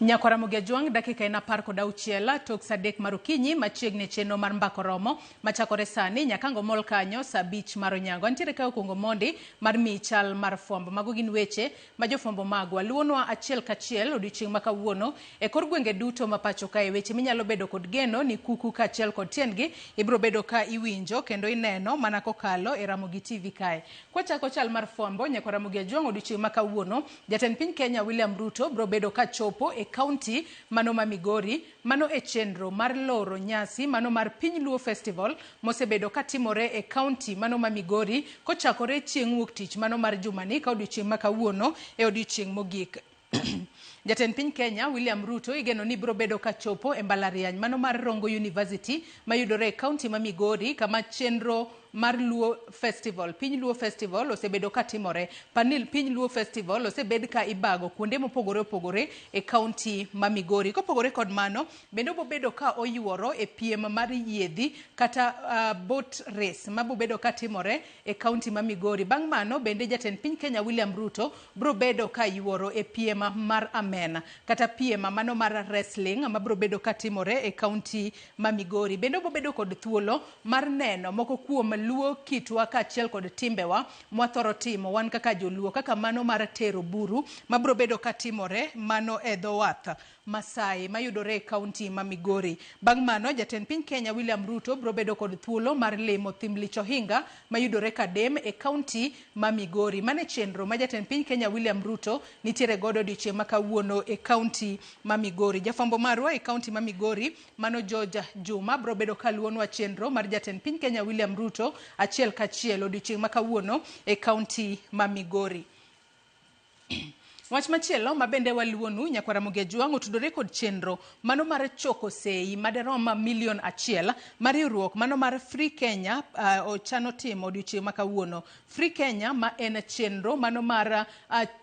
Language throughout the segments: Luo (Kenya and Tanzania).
Nyakwar Ramogi Ajwang', dakika en 16 tok sa 3 mar okinyi machiegni chenro mar mbako romo machakore sani nyaka ango mol kanyo sa 5 mar onyango. Antiere ka okuongo mondi mar miyi chal mar fwambo. Mago gin weche ma jofwambo magwa luwonwa achiel kachiel odiochieng' ma kawuono e kor gwenge duto ma pacho kae. Weche minyalo bedo kod geno ni kuku kaachiel kod tiendgi ibiro bedo ka iwinjo kendo ineno mana kokalo e Ramogi TV kae. Kwachako chal mar fwambo, Nyakwar Ramogi Ajwang' odiochieng' ma kawuono, Jatend piny Kenya William Ruto biro bedo ka chopo e kaunti mano ma Migori, mano e chenro mar loro nyasi mano mar Piny Luo Festival mosebedo ka timore e kaunti mano ma Migori kochakore chieng' wuok tich mano mar jumani ka odiochieng' ma kawuono e odiochieng' mogik. Jatend piny Kenya William Ruto igeno ni biro bedo ka chopo e mbalariany mano mar Rongo University mayudore e kaunti ma Migori kama chenro mar Luo Festival, Piny Luo Festival osebedo ka timore. Panil Piny Luo Festival osebed ka ibago kuonde mopogore opogore e kaunti ma Migori. Kopogore kod mano, bende obobedo ka oyuoro e piem mar yiedhi kata boat race mabobedo ka timore e kaunti ma Migori. Bang' mano bende jatend piny Kenya William Ruto biro bedo ka yuoro e piem mar amen kata piem mano mar wrestling mabiro bedo ka timore e kaunti ma Migori. Bende obiro bedo kod thuolo mar neno moko kuom luo kitwa kaachiel kod timbewa mwathoro timo wan kaka joluo kaka mano mar tero buru mabiro bedo ka timore mano e dho wath Masai mayudore e kaunti ma Migori. Bang' mano, jatend piny Kenya William Ruto biro bedo kod thuolo mar limo thim Lich Ohinga mayudore Kadem e kaunti ma Migori. Mano e chenro ma jatend piny Kenya William Ruto nitiere godo odiochieng' ma kawuono e kaunti ma Migori. Jafwambo marwa e kaunti ma Migori mano George Juma biro bedo ka luwonwa chenro mar jatend piny Kenya William Ruto achiel kachiel odiochieng' ma kawuono e kaunti ma Migori. Wach machielo ma bende waluwonu Nyakwar Ramogi Ajwang' otudore kod chenro mano mar choko sei maderom milion 1 mar riwruok mano mar Free Kenya ochano timo odiochieng' ma kawuono. Free Kenya ma en chenro mano mar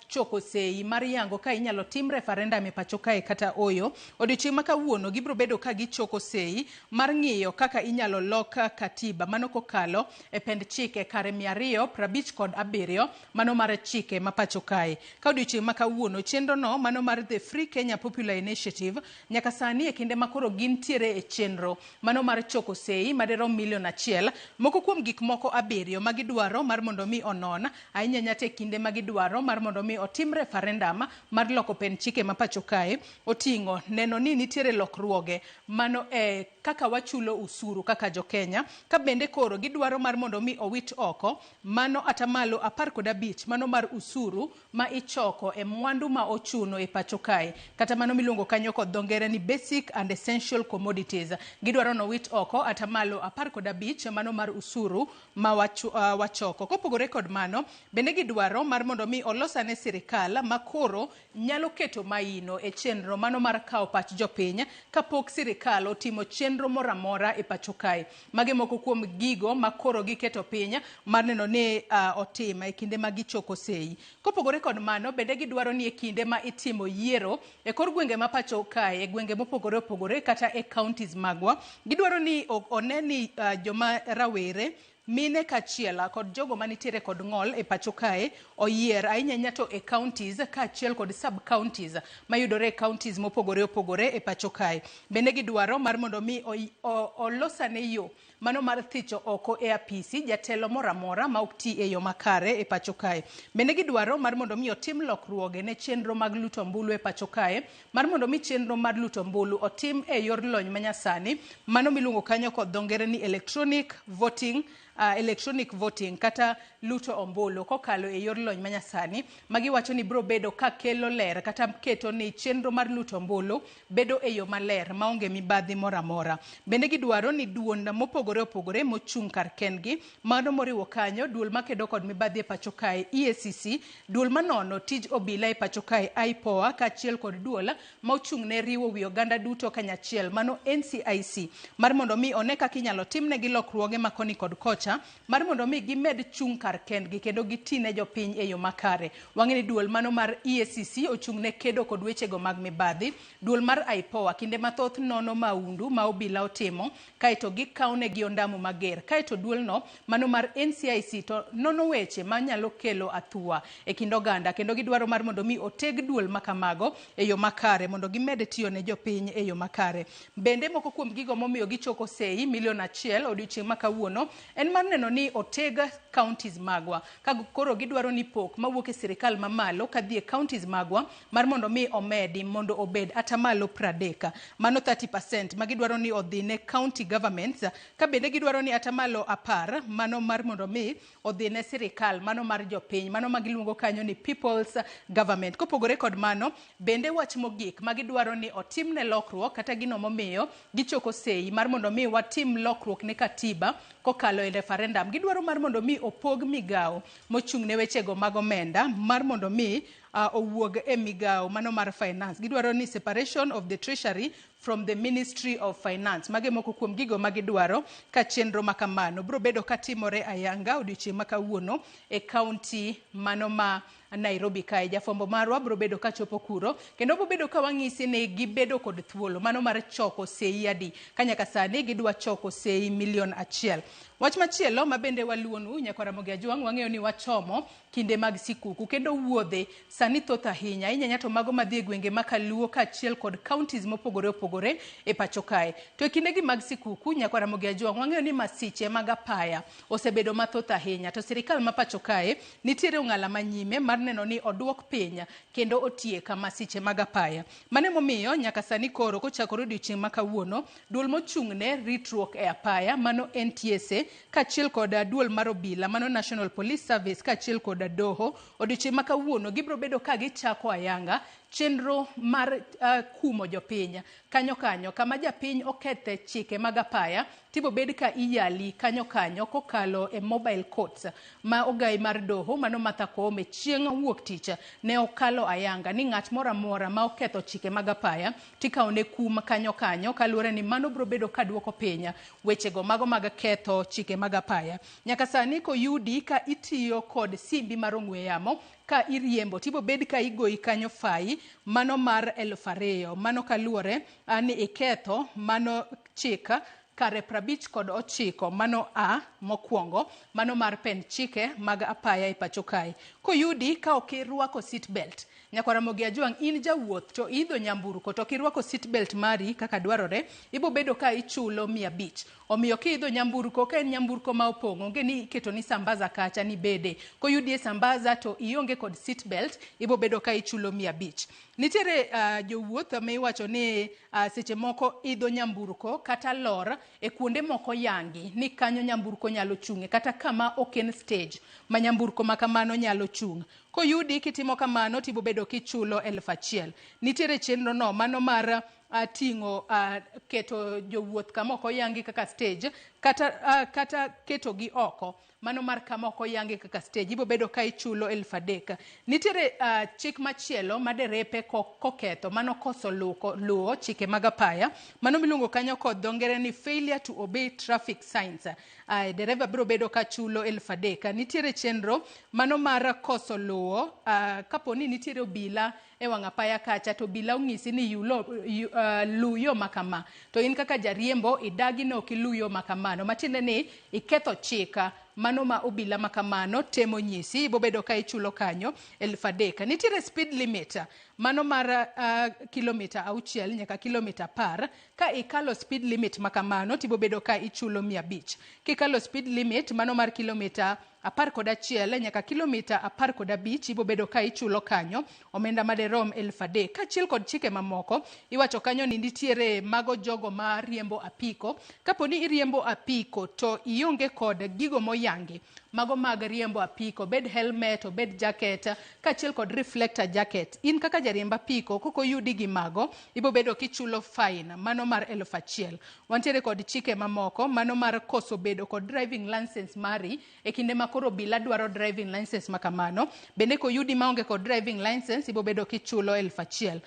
choko sei mar yango ka inyalo tim referendum e pacho kae kata oyo. Odiochieng' ma kawuono gibiro bedo ka gichoko sei mar ng'iyo kaka inyalo lok katiba mano kokalo e pend chike kare 257 mano mar chike ma pacho kae. Ka odiochieng' ma kawuono chenro no mano mar The Free Kenya Popular Initiative nyaka sani e kinde ma koro gintiere e chenro mano mar choko sei maderom milion 1, moko kuom gik moko 7 ma gidwaro mar mondo mi onon ahinya ahinya to e kinde ma gidwaro mar mondo mi otim referendum mar loko pend chike ma pacho kae oting'o neno ni nitiere lokruoge mano e kaka wachulo usuru kaka jo Kenya, ka bende koro gidwaro mar mondo mi owit oko mano atamalo 15 mano mar usuru ma ichoko e mwandu ma ochuno e pacho kae, kata mano miluongo kanyo kod dho ngere ni basic and essential commodities. Gidwaro nowit oko atamalo 15 mano mar usuru ma wachoko. Kopogore kod mano, bende gidwaro mar mondo mi olosane sirikal ma koro nyalo keto maino e chenro mano mar kawo pach jopiny kapok sirikal otimo chenro moro amora e pacho kae. Magi moko kuom gigo ma koro giketo piny mar neno ni otim e kinde ma gichoko sei. Kopogore kod mano, bende gidwaro ni e kinde ma itimo yiero e kor gwenge ma pacho kae, e gwenge mopogore opogore kata e counties magwa, gidwaro ni one ni joma rawere, mine kaachiel kod jogo manitiere kod ng'ol e pacho kae oyier ahinya ahinya to e counties kaachiel kod sub counties mayudore e counties mopogore opogore e pacho kae. Bende gidwaro mar mondo mi olosane yo mano mar thicho oko e apisi jatelo moro amora ma ok ti e yo makare e pacho kae. Bende gidwaro mar mondo mi otim lokruoge ne chenro mag luto ombulu e pacho kae, mar mondo mi chenro mar luto ombulu otim e yor lony manyasani, mano miluongo kanyo kod dho ngere ni electronic voting kata luto ombulu kokalo e yor lony manyasani, ma giwacho ni biro bedo ka kelo ler kata keto ni chenro mar luto ombulu bedo e yo maler maonge mibadhi moro amora. Bende gidwaro ni duond mopogore opogore mochung' kar kendgi, mano moriwo kanyo duol makedo kod mibadhi e pacho kae EACC, duol manono tij obila e pacho kae IPOA, kaachiel kod duol ma ochung' ne riwo wi oganda duto kanyachiel mano NCIC, mar mondo mi one kaka inyalo timnegi lokruoge ma koni kod kocha mar mondo mi gimed chung' kar kendgi kendo giti ne jopiny e yo makare. Wang'e ni duol mano mar EACC ochung' ne kedo kod wechego mag mibadhi. Duol mar IPOA kinde mathoth nono maundu ma obila otimo kaeto gikawo negi gi ondamu mager. Kaeto duolno mano mar NCIC to nono weche manyalo kelo athuwa e kind oganda kendo gidwaro mar mondo mi oteg duol makamago e yo makare mondo gimed tiyo ne jopiny e yo makare. Bende moko kuom gigo momiyo gichoko sei milion 1 odiochieng' ma kawuono en mar neno ni oteg counties magwa ka koro gidwaro ni pok mawuok e sirikal mamalo kadhi e counties magwa mar mondo mi omedi mondo obed atamalo 30, mano 30% ma gidwaro ni odhi ne county governments, ka bende gidwaro ni atamalo 10 mano mar mondo mi odhi ne sirikal mano mar jopiny, mano ma giluongo kanyo ni people's government. Kopogore kod mano, bende wach mogik ma gidwaro ni otimne lokruok kata gino momiyo gichoko sei mar mondo mi watim lokruok ne katiba kokalo e referendum, gidwaro mar mondo mi opog migawo mochung' ne wechego mag omenda mar mondo mi owuog e migawo mano mar finance. Gidwaro ni separation of the treasury from the Ministry of Finance. Mage moko kuom gigo ma gidwaro ka chenro ma kamano biro bedo katimore ayanga odiochieng' ma kawuono e kaunti mano ma Nairobi kae. Jafwambo marwa biro bedo kachopo kuro kendo biro bedo ka wang'isi ni gibedo kod thuolo mano mar choko sei adi ka nyaka sani gidwa choko sei milion 1. Wach machielo ma bende waluonu nyakwa Ramogi Ajwang', wang'eyo ni wachomo kinde mag sikuku kendo wuodhe sani thoth ahinya ahinya to mago madhi e gwenge ma Kaluo kaachiel kod counties mopogore opogore e pacho kae. To e kindegi mag sikuku nyakwa Ramogi Ajwang', wang'eyo ni masiche mag apaya osebedo mathoth ahinya to sirikal ma pacho kae nitiere ong'ala manyime mar neno ni oduok piny kendo otiek masiche mag apaya. Mano emomiyo nyaka sani koro kochakore odiochieng' ma kawuono, duol mochung' ne ritruok e apaya mano NTSA kaachiel kod duol mar obila mano National Police Service kaachiel kod doho, odiochieng' ma kawuono gibiro bedo ka gichako ayanga chenro mar kumo jopiny kanyo kanyo kama japiny okethe chike mag apaya tibo bed ka iyali kanyo kanyo kokalo e mobile courts ma ogai mar doho mano Martha Koome chieng' wuok tich ne okalo ayanga ni ng'at moro amora ma oketho chike mag apaya tikawo ne kum kanyo kanyo kaluwore ni mano biro bedo ka duoko piny wechego mago mag ketho chike mag apaya. Nyaka sani koyudi ka itiyo kod simbi mar ong'we yamo ka iriembo tibo bed ka igoyi kanyo fai mano mar 2000, mano kaluwore ni iketho mano chik kare 59 mano a mokwongo mano mar pen chike mag apaya e pacho kae. Koyudi ka ok irwako seat belt, nyakwa Ramogi Ajwang', in jawuoth to iidho nyamburko to ok irwako seat belt mari kaka dwarore, ibo bedo ka ichulo 500. Omiyo kiidho nyamburko, ka en nyamburko ma opong', onge ni iketo ni sambaza kacha ni bede. Koyudi e sambaza to ionge kod seat belt, ibo bedo ka ichulo 500. Nitiere jowuoth ma iwacho ni seche moko idho nyamburko kata lor e kuonde moko yangi ni kanyo nyamburko nyalo chung'e kata kama ok en stage ma nyamburko ma kamano nyalo chung'. Koyudi kitimo kamano tibo bedo kichulo 1000. Nitiere chenro no mano mar ting'o keto jowuoth kama ok oyangi kaka stage kata ketogi oko mano mar kama ok oyangi kaka stage ibo bedo ka ichulo 3000. Nitiere chik machielo ma derepe koketho mano koso luwo chike mag apaya mano miluongo kanyo kod dho ngere ni failure to obey traffic signs. Dereva biro bedo ka chulo 3000. Nitiere chenro mano mar koso luwo kapo ni nitiere obila e wang' apaya kacha to obila ong'isi ni luw yo ma kama to in kaka jariembo idagi ni ok iluw yo ma kamano, matiende ni iketho chik mano ma obila ma kamano temo nyisi, ibo bedo ka ichulo kanyo 3000. Nitiere speed limit mano mar kilomita 6 nyaka kilomita 10. Ka ikalo speed limit ma kamano tibo bedo ka ichulo 500. Kikalo speed limit mano mar kilomita 11 nyaka kilomita 15 ibo bedo ka ichulo kanyo omenda maderom 3000. Kaachiel kod chike mamoko, iwacho kanyo ni nitiere mago jogo ma riembo apiko. Kapo ni iriembo apiko to ionge kod gigo moyangi mago mag riembo apiko, obed helmet, obed jacket kaachiel kod reflector jacket, in kaka jariemb apiko kokoyudi gi mago ibo bedo kichulo fine mano mar 1000. Wantiere kod chike mamoko mano mar koso bedo kod driving license mari e kinde ma koro obila dwaro driving license ma kamano. Bende koyudi maonge kod driving license ibo bedo kichulo 1000.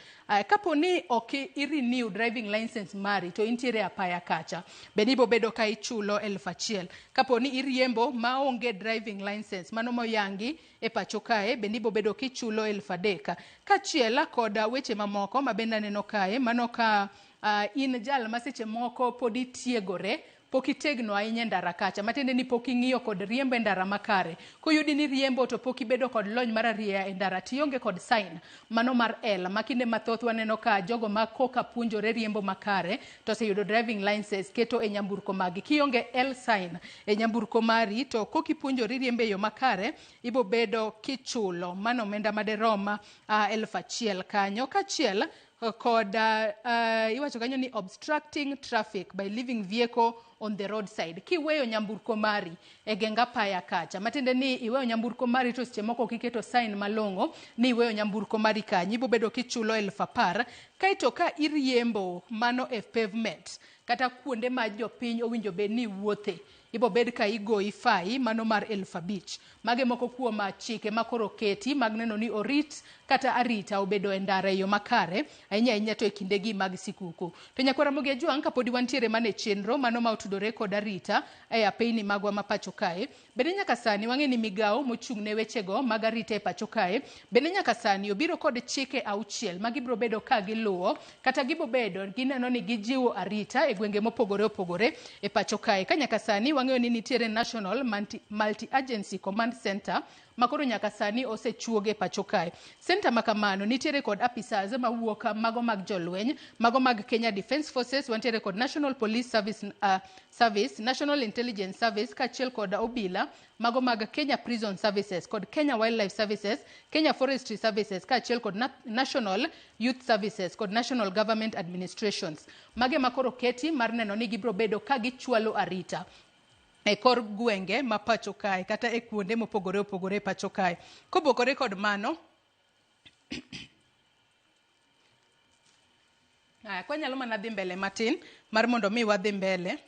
Kapo ni ok i renew driving license mari to intiere apaya kacha, bende ibo bedo ka ichulo 1000. Kapo ni iriembo maonge driving license mano moyangi e pacho kae, bende ibo bedo kichulo 3000. Kaachiel kod weche mamoko ma bende aneno kae, mano ka in jal ma seche moko pod itiegore pok itegno ahinya e ndara kacha, matiende ni pok ing'iyo kod riembo e ndara makare. Koyudi ni riembo to pok ibedo kod lony mar arieya e ndara, tionge kod sign mano mar L ma kinde mathoth waneno ka jogo ma koka puonjore riembo makare to oseyudo driving license keto e nyamburko magi. Kionge L sign e nyamburko mari to koka ipuonjori riembo e yo makare, ibo bedo kichulo mano omenda maderom 1000 kanyo. Kaachiel kod iwacho kanyo ni obstructing traffic by leaving vehicle on the roadside. Kiweyo nyamburko mari e geng apaya kacha, matiende ni iweyo nyamburko mari to seche moko ok iketo sign malong'o ni iweyo nyamburko mari kanyo, ibo bedo kichulo 10,000. Kaeto ka iriembo mano e pavement kata kuonde ma jopiny owinjo bed ni wuothe, ibo bed ka igoyi fai mano mar 5,000. Mage moko kuom chike ma koro oketi mag neno ni orit kata arita obedo e ndara e yo makare, ahinya ahinya to e kindegi mag sikuku. To nyakwara Ramogi Ajwang', kapodi wantiere mana e chenro mano ma otudore kod arita e apeyni magwa ma pacho kae, bende nyaka sani wang'e ni migawo mochung' ne wechego mag arita e pacho kae bende nyaka sani obiro kod chike 6 ma gibiro bedo ka giluwo kata gibo bedo gineno ni gijiwo arita e gwenge mopogore opogore e pacho kae. Ka nyaka sani wang'eyo ni nitiere National Multi-Agency Command Center makoro nyaka sani osechuoge pacho kae. Center makamano nitiere kod apisas mawuok mago mag jolweny, mago mag Kenya Defence Forces, wantiere kod National Police Service, National Intelligence Service kaachiel kod obila mago mag Kenya Prison Services kod Kenya Wildlife Services, Kenya Forestry Services kaachiel kod National Youth Services kod National Government Administrations. Mage makoro keti mar neno ni gibiro bedo ka gichwalo arita e kor gwenge ma pacho kae kata e kuonde mopogore opogore e pacho kae. Kobokore kod mano, aya, kwanyalo mana dhi mbele matin mar mondo mi wadhi mbele.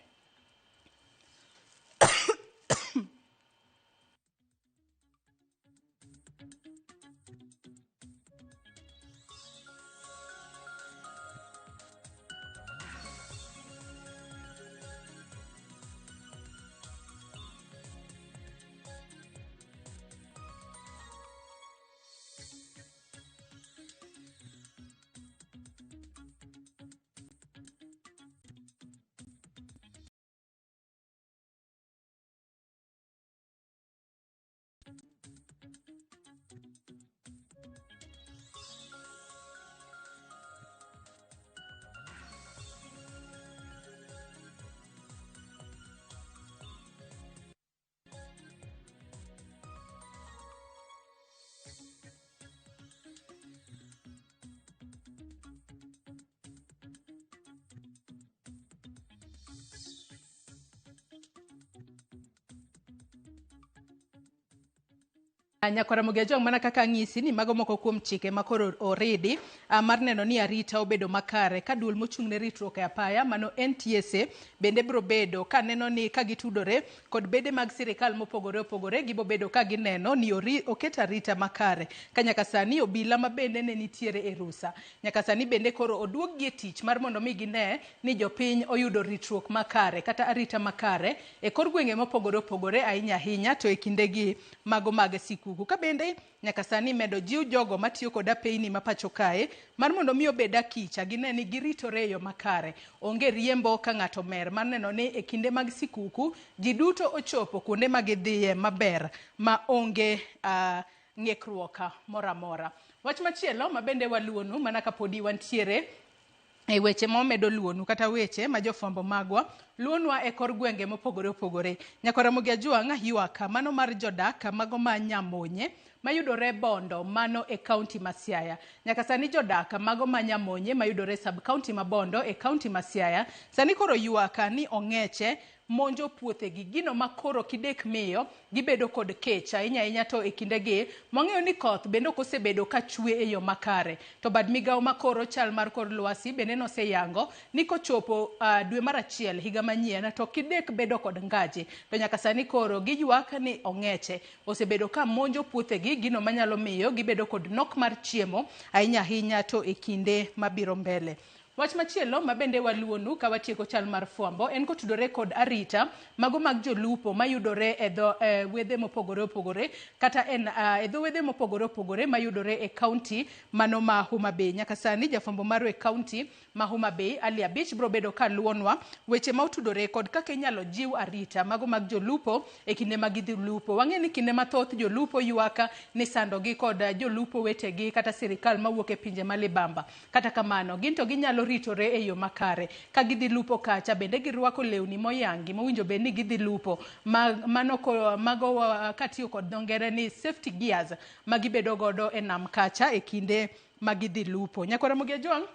Nyakwara Ramogi Ajwang', mana kaka ang'isi ni mago moko kuom chike ma koro oridi mar neno ni arita obedo makare ka duol mochung' ne ritruok e apaya mano NTSA bende biro bedo ka neno ni ka gitudore kod bede mag sirikal mopogore opogore, gibo bedo ka gineno ni oket arita makare. Ka nyaka sani obila ma bende ne nitiere e rusa, nyaka sani bende koro oduog gi e tich mar mondo mi gine ni jopiny oyudo ritruok makare kata arita makare e kor gwenge mopogore opogore ahinya ahinya to e kindegi mago mag sikuku. Ka bende nyaka sani medo jiw jogo matiyo kod apeyni ma pacho kae mar mondo mi obed akicha gine ni giritore e yo makare. Onge riembo ka ng'ato mer mar neno ni e kinde mag sikuku ji duto ochopo kuonde ma gidhiye maber ma onge ng'ikruok moro amora. Wach machielo ma bende waluonu mana kapodi wantiere e weche ma wamedo luonu kata weche ma jofwambo magwa luonwa e kor gwenge mopogore opogore. Nyakwara Ramogi Ajwang' ywak mano mar jodak mago ma Nyamonye mayudore Bondo mano e kaunti ma Siaya. Nyaka sani jodak mago ma Nyamonye mayudore sub kaunti ma Bondo e kaunti ma Siaya sani koro ywak ni ong'eche monjo puothegi, gino ma koro kidek miyo gibedo kod kech ahinya ahinya to e kindegi mwang'eyo ni koth bende ok osebedo ka chwe e yo makare. To bad migawo makoro chal mar kor lwasi bende noseyango ni kochopo dwe mar achiel higa manyien to kidek bedo kod ngaji. To nyaka sani koro giywak ni ong'eche osebedo ka monjo puothegi, gino manyalo miyo gibedo kod nok mar chiemo ahinya ahinya to e kinde mabiro mbele. Wach machielo ma bende waluwonu ka watieko chal mar fwambo en kotudore kod arita mago mag jolupo mayudore e dho wedhe mopogore opogore kata en e dho wedhe mopogore opogore mayudore e kaunti mano ma Homa Bay. Nyaka sani jafwambo marwa e kaunti ma Homa Bay Ali Abich biro bedo ka luwonwa weche ma otudore kod kaka inyalo jiw arita mago mag jolupo e kinde ma gidhi lupo. Wang'e ni kinde mathoth jolupo ywak ni sandogi kod jolupo wetegi kata sirikal mawuok e pinje ma libamba. Kata kamano, gin to ginyalo ritore e yo makare. Ka gidhi lupo kacha, bende girwako lewni moyangi mowinjo bed ni gidhi lupo. Mano mago katiyo kod dho ngere ni safety gears ma gibedo godo e nam kacha e kinde ma gidhi lupo. Nyakwar Ramogi Ajwang',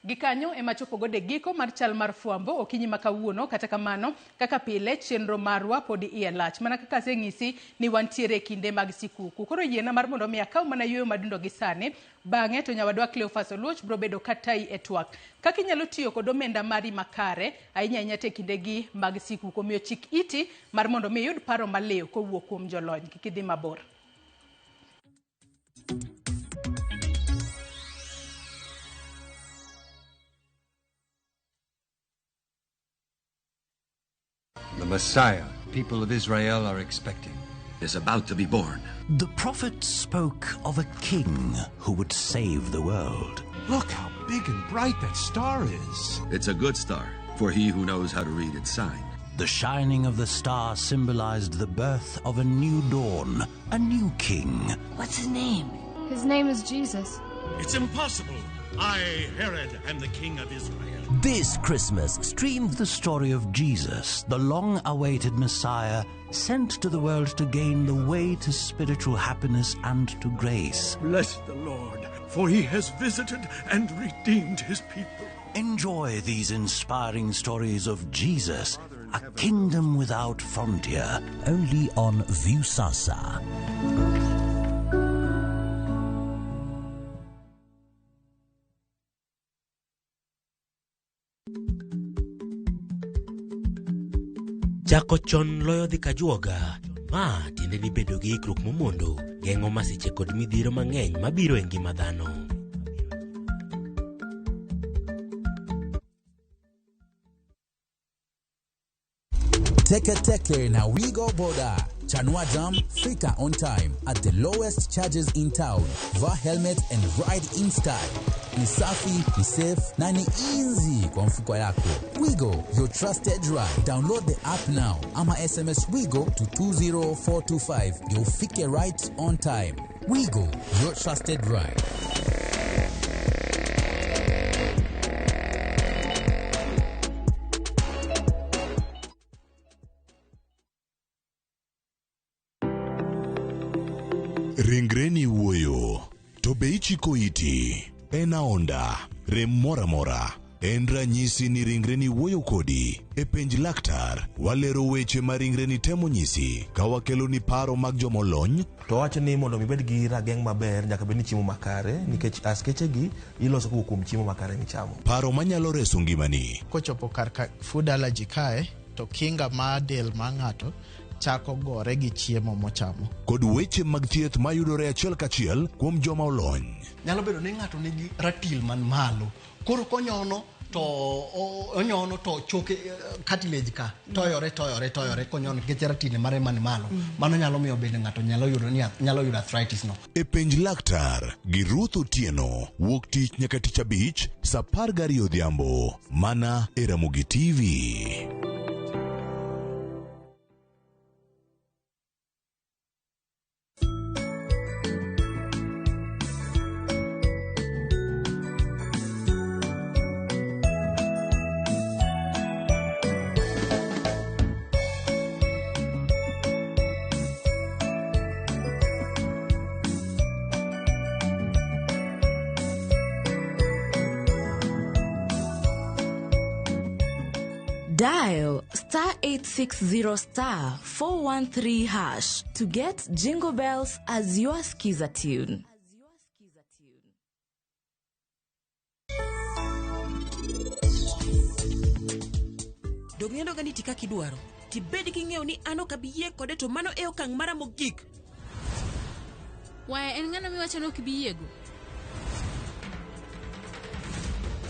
gikanyo ema chopo godo e giko mar chal mar fwambo okinyi ma kawuono. Kata kamano, kaka pile, chenro marwa pod iye lach. Mana kaka aseng'isi ni wantiere e kinde mag sikuku. Koro yiena mar mondo mi akaw mana yueyo madundo gi sani. Bang'e to nyawadwa Cleophas Oluoch biro bedo katayi e twak. Kaka inyalo tiyo kod omenda mari makare, ahinya ahinya te kindegi mag sikuku. Omiyo chik iti mar mondo mi iyud paro maliw kowuok kuom jolony. Kik idhi mabor. The Messiah people of Israel are expecting is about to be born. The prophet spoke of a king who would save the world. Look how big and bright that star is. It's a good star for he who knows how to read its sign. The shining of the star symbolized the birth of a new dawn, a new king. What's his name? His name is Jesus. It's impossible. I, Herod, am the king of Israel. This Christmas, stream the story of Jesus, the long-awaited Messiah, sent to the world to gain the way to spiritual happiness and to grace. Bless the Lord, for he has visited and redeemed his people. Enjoy these inspiring stories of Jesus, a kingdom without frontier, only on Viusasa. Chako chon loyo dhi kajuoga. Ma tiende ni bedo gi ikruok momondo geng'o masiche kod midhiero mang'eny mabiro e ngima dhano. Teke Teke na Wigo Boda. Chanua Jam, fika on time at the lowest charges in town. Vaa helmet and ride in style. Ni safi, ni safe na ni easy kwa mfuko yako. Wigo, your trusted ride. Download the app now. Ama SMS Wigo to 20425. You'll ufike right on time. Wigo, your trusted ride. Ringreni wuoyo, to be ichiko iti? En aonda, rem moro amora. En ranyisi ni ringreni wuoyo kodi. E penj laktar, walero weche ma ringreni temo nyisi ka wakeloni paro mag jomolony. To wacho ni mondo mi ibed gi rageng' maber nyaka bed ni chiemo makare nikech askeche gi iloso kowuok kuom chiemo makare michamo. Paro manyalo reso ngimani. Kochopo kar ka food allergy kae to kinga mar del mar ng'ato chako gore gi chiemo mochamo. Kod weche mag thieth mayudore achiel kachiel kuom joma olony. Nyalo bedo ni ng'ato nigi ratil man malo. Koro konyono to onyono to choke cartilage ka toyore toyore toyore konyono nikech ratil mare man malo. Mano nyalo miyo bende ng'ato nyalo yudo ni nyalo yudo arthritis no. E penj laktar gi Ruth Otieno wuok tich nyaka tich abich saa 12 odhiambo mana e Ramogi TV. Dial star 860 star 413 hash to get Jingle Bells as your skiza tune. Dog nendo gani tika kidwaro. Tibed king'eyo ni an ok abi yie kode to mano e okang' mara mogik. Waya en ng'ano miwacho ni ok ibi yiego?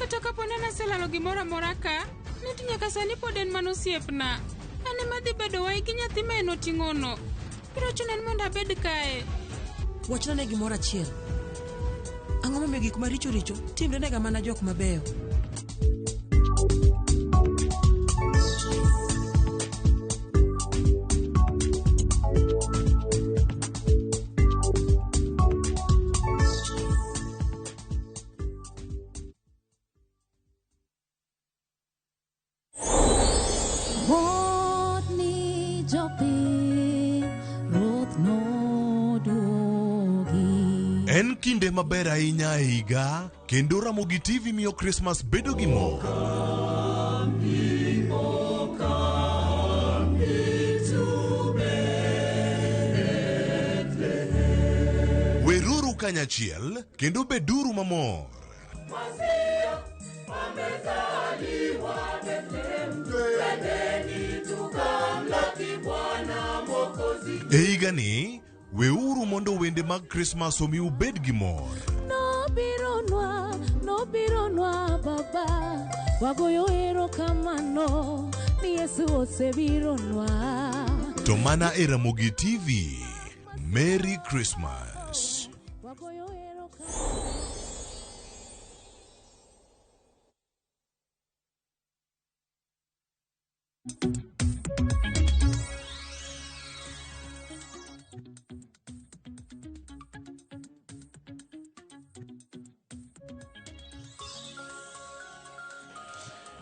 Kata kapo ni naselalo gimoro amora ka, ni to nyaka sani pod en mana osiepna. An ema adhi bedo wai gi nyathi ma en oting'ono. Biro chuna ni mondo abed kae. Wachna ne gimoro achiel. Ang'o momiyo gik maricho richo timre nega mana jok mabeyo? Mot ni jopiny, Ruoth noduogi. En kinde maber ahinya e higa kendo Ramogi TV miyo Christmas bedo gi mor. Weruru kanyachiel kendo beduru mamor. E higani, weuru mondo wende mag Christmas omi ubed gi mor. Nobironwa, nobironwa baba, wagoyo erokamano ni Yesu osebironwa. To mana e Ramogi TV. Merry Christmas. Wagoyo erokamano.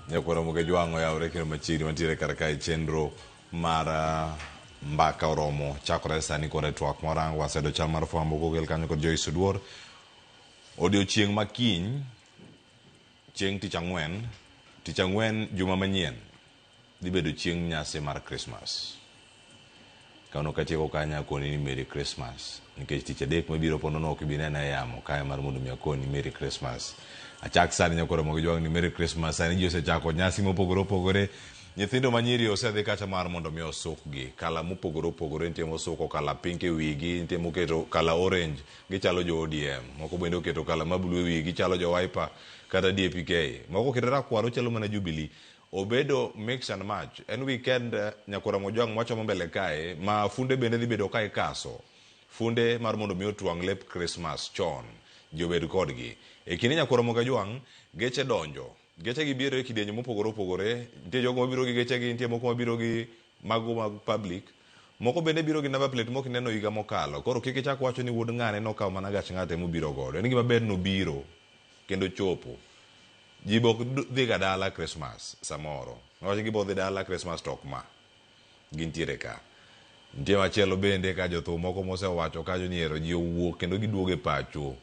Nyakwar Ramogi Jwang' oyawore kendo machiegni wantiere kar kae chenro mar mbaka oromo chakore sani kod e twak morango waseyudo chal mar fwambo kokel kanyo kod Joyce Oduor. Odiochieng' ma kiny chieng' tich ang'wen, tich ang'wen juma manyien dhi bedo chieng' nyasi mar Christmas. Kano katieko kanyo akoni ni Merry Christmas nikech tich adek mabiro po nono ok ibi nena e yamo kae mar mondo mi akoni Merry Christmas. Achak sani Nyakwar Ramogi Jwang' ni Merry Christmas. Sani ji osechako nyasi mopogore opogore. Nyithindo manyiri osedhi kacha mar mondo mi osukgi. Kala mopogore opogore nitie mosuko kala pink e wigi, nitie moketo kala orange, gichalo jo ODM. Moko bende oketo kala ma blue e wigi, gichalo jo Wiper kata DAPK. Moko oketo rakwaro chalo mana Jubilee. Obedo mix and match. En weekend Nyakwar Ramogi Jwang' mwachomo mbele kae ma funde bende dhi bedo ka ikaso. Funde mar mondo mi otwang' lep Christmas chon. Ji obed kodgi. E kinde Nyakwar Ramogi Jwang' geche donjo. Geche gi biro e kidienje mopogore opogore. Nitie jogo mabiro gi gechegi, nitie moko mabiro gi mago mag public. Moko bende biro gi number plate mok ineno higa mokalo. Koro kik ichak wacho ni wuod ng'ane nokawo mana gach ng'ate mobiro godo. En gima ber nobiro kendo chopo. Ji be ok dhi ga dala Christmas samoro. Niwach gibo dhi dala Christmas to ok ma. Gintiere ka. Nitie machielo bende ka jothum moko mosewacho kanyo ni ero ji owuok kendo giduogo e pacho.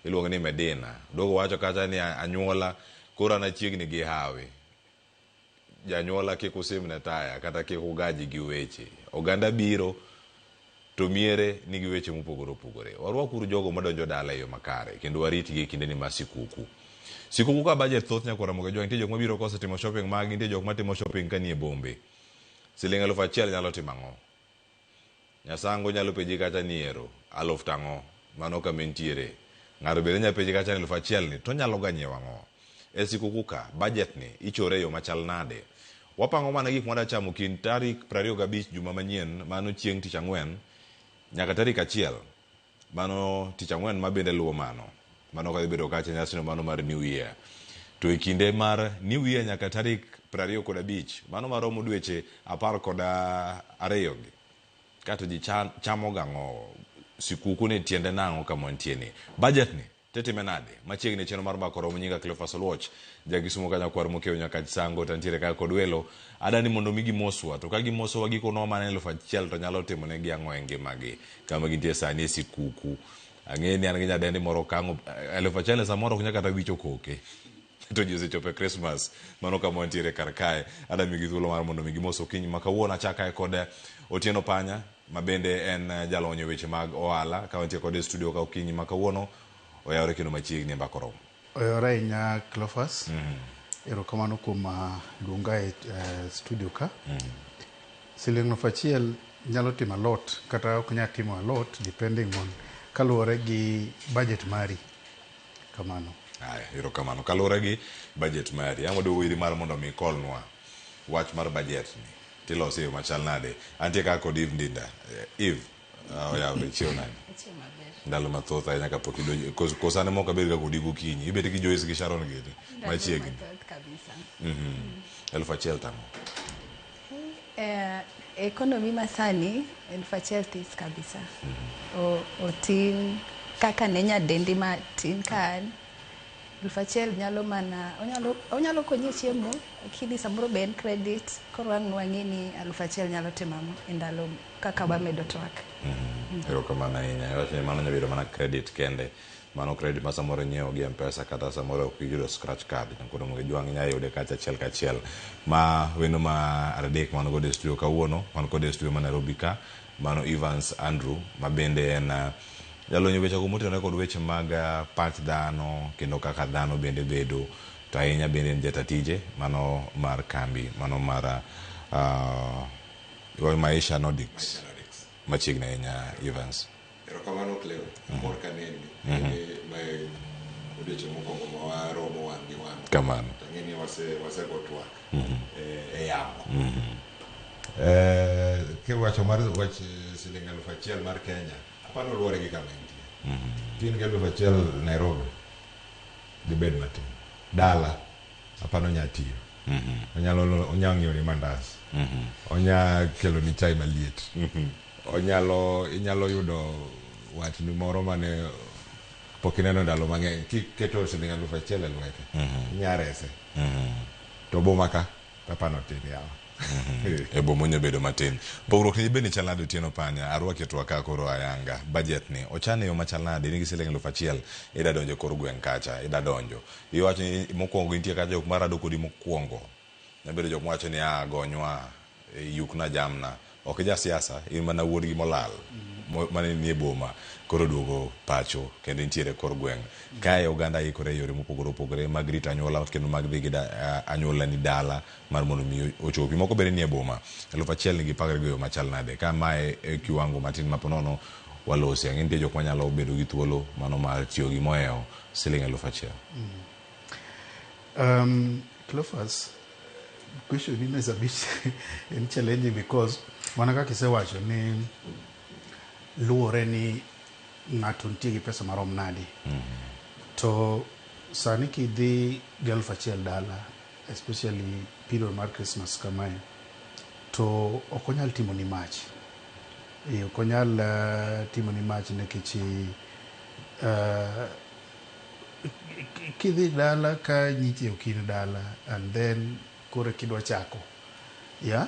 Iluongo ni Medina. Duogo wacho kacha ni anyuola koro an achiegni gi hawi. Janyuola kik usimne taya kata kik ugaji gi weche. Oganda biro to miere nigi weche mopogore opogore. Warwak uru jogo madonjo dala e yo makare kendo waritgi e kindeni mar sikuku. Sikuku ka budget thoth Nyakwar Ramogi Jwang' nitie jok mabiro kosetimo shopping magi, nitie jok matimo shopping ka nie bombe. Siling 1000 nyalo timo ang'o? Nyasango nyalo penji kacha ni ero, aluf tang'o? Mano kama entiere. Ng'ato bende nyalo penji kacha ni 1000 ni to nyalo ga nyiewo ang'o? E sikuku ka, budget ni ichore e yo machal nade? Wapango mana gik mwadwa chamo kind tarik 25 juma manyien, mano chieng' tich ang'wen, nyaka tarik 1, mano tich ang'wen ma bende luwo mano. Mano kadhi bedo kacha nyasino mano mar New Year. To e kinde mar New Year nyaka tarik 25, mano maromo dweche 12 gi. Kato ji chamo gang'o, sikuku ni tiende nang'o kama wantie ni. Budget ni, titime nade? Machiegni chenro mar mbaka oromo nyinga Cleophas Oluoch, jakisumo ka nyakwar mokew nyaka Sango to antiere ka kod welo. Adani mondo mi gimoswa, to ka gimosowa gikonowa mana 1000 to nyalo timo negi ang'o e ngimagi kama gintie sani e sikuku. Ang'e ni an gi nyadendi moro kang'o 1000 samoro ok nyal kata wicho koke. To ji osechopo e Christmas, mano kama wantiere kar kae. Adwa miyogi thuolo mar mondo mi gimos okinyi ma kawuono. Achak kae kod Otieno Panya, ma bende en jalony e weche mag ohala, ka wantie kode e studio ka okinyi ma kawuono. Oyawore kendo machiegni e mbaka oromo. Oyawore ahinya Cleophas. Erokamano kuom luonga e studio ka. Siling 1000 nyalo timo alot kata ok nyal timo alot depending on kaluwore gi budget mari. Kamano. Haya, erokamano. Kaluwore gi budget mari, ang' waduogo iri mar mondo mi ikolnwa wach mar budget ni tilose e yo machal nade. Antie ka kod Eve Ndinda. Eve, oyawre, chiew nade? Achiew maber. Ndalo mathoth ahinya kapok idonjo. Koso an ema ok abed ga kodi gokinyi. Ibet gi Joyce gi Sharon gini Ndalo machiegni. mathoth kabisa. 1000 tang'o? Economy masani 1000 this kabisa. Otin kaka ne nyadendi matin ka an. 1000 nyalo mana onyalo konyi e chiemo, lakini samoro be en credit, koro ang' nwang'e ni 1000 nyalo timo ang'o e ndalo kaka wamedo twak. Erokamano ahinya. Iwacho ni mano nyalo bedo mana credit kende. Mano credit ma samoro inyiewo gi M-Pesa kata samoro ok iyudo scratch card. Koro mondo ijwang' inyalo yude kacha achiel kachiel. Ma wendo mar adek man godo e studio kawuono, wan kode e studio ma Nairobi ka, mano Evans Andrew ma bende en jalony e wechego motenore kod weche mag pach dhano kendo kaka dhano bende bedo, to ahinya bende en jata tije mano mar kambi mano mar Maisha Nordics. Machiegni ahinya Evans. Erokamano Cleo, amor kaneni. Mae odiochieng' mokwongo ma waromo wang' gi wang'. Kamano. To ang'e ni wasego twak e yamo. Kiwacho mar wach siling 1000 mar Kenya, apano luwore gi kama intie. Kin gi 1000 Nairobi, dibed matin. Dala, apano nya tiyo. Onyalo ng'iewo ni mandas. Onya kelo ni chai maliet. Inyalo yudo watni moro mane pok ineno ndalo mang'eny. Kiketo siling 1000 e lwete, inya rese. To boma ka, apano tin yawa. E boma onya bedo matin. Pogruok ni bende chal nade Otieno Panya? Arwaki e twak ka koro ayanga. Budget ni ochan e yo machal nade? In gi siling 1000 ida donjo e kor gweng' kacha, ida donjo. Iwacho ni mokwongo nitie kacha jok marado kodi mokwongo. Nyabedo jok mawacho ni gonywa, yukna jamna. Ok ija siasa, in mana wuod gi molal mane nie boma, koro duogo pacho kendo intiere kor gweng'. Kae oganda ikore e yore mopogore opogore mag rito anyuola kendo mag dhi gi anyuola ni dala mar mondo mi ochopi. Moko bende nie boma. 1000 nigi pagre go e yo machal nade? Ka mae e kiwango matin ma ponono walosi. Ang'e nitie jok manyalo bedo gi thuolo mano mar tiyo gi mohewo siling 1000. Cleophas, question is a bit challenging because mana kaka isewacho ni luwore ni ng'ato nitie gi pesa marom nade. To sani kidhi gi 1000 dala, especially period mar Christmas kamae, to ok onyal timo ni mach. Ok onyal timo ni mach nikech kidhi dala ka nyiche ok in dala and then koro kidwa chako. Yeah?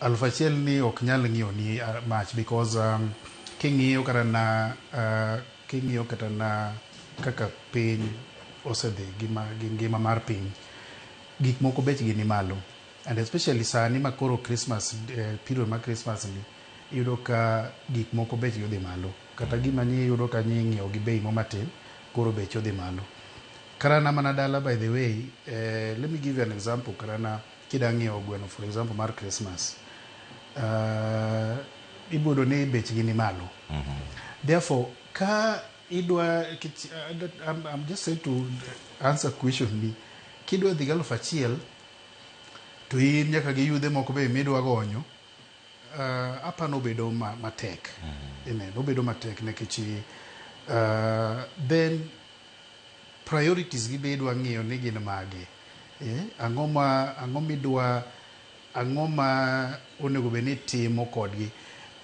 1000 ni ok nyal ng'iewo ni mach because king'iyo kata na kaka piny osedhi gi ngima mar piny, gik moko bechgi ni malo. And especially sani ma koro Christmas, period mar Christmas ni, iyudo ka gik moko bechgi odhi malo. Kata gima ni iyudo ka ni ing'iewo gi bei mo matin, koro bech odhi malo. Karana mana dala, by the way, let me give you an example. Karana kida ng'iewo gweno, for example, mar Christmas, ibodo ni bechgi ni malo. Therefore, ka idwa, I'm just saying to answer question ni, kidwa dhi gi 1000, to in nyaka gi yudhe moko be midwa gonyo, apano obedo matek. Ineno, obedo matek nikech then priorities gi be idwa ng'iyo ni gin mage. Ang'o ma onego bed ni timo kodgi.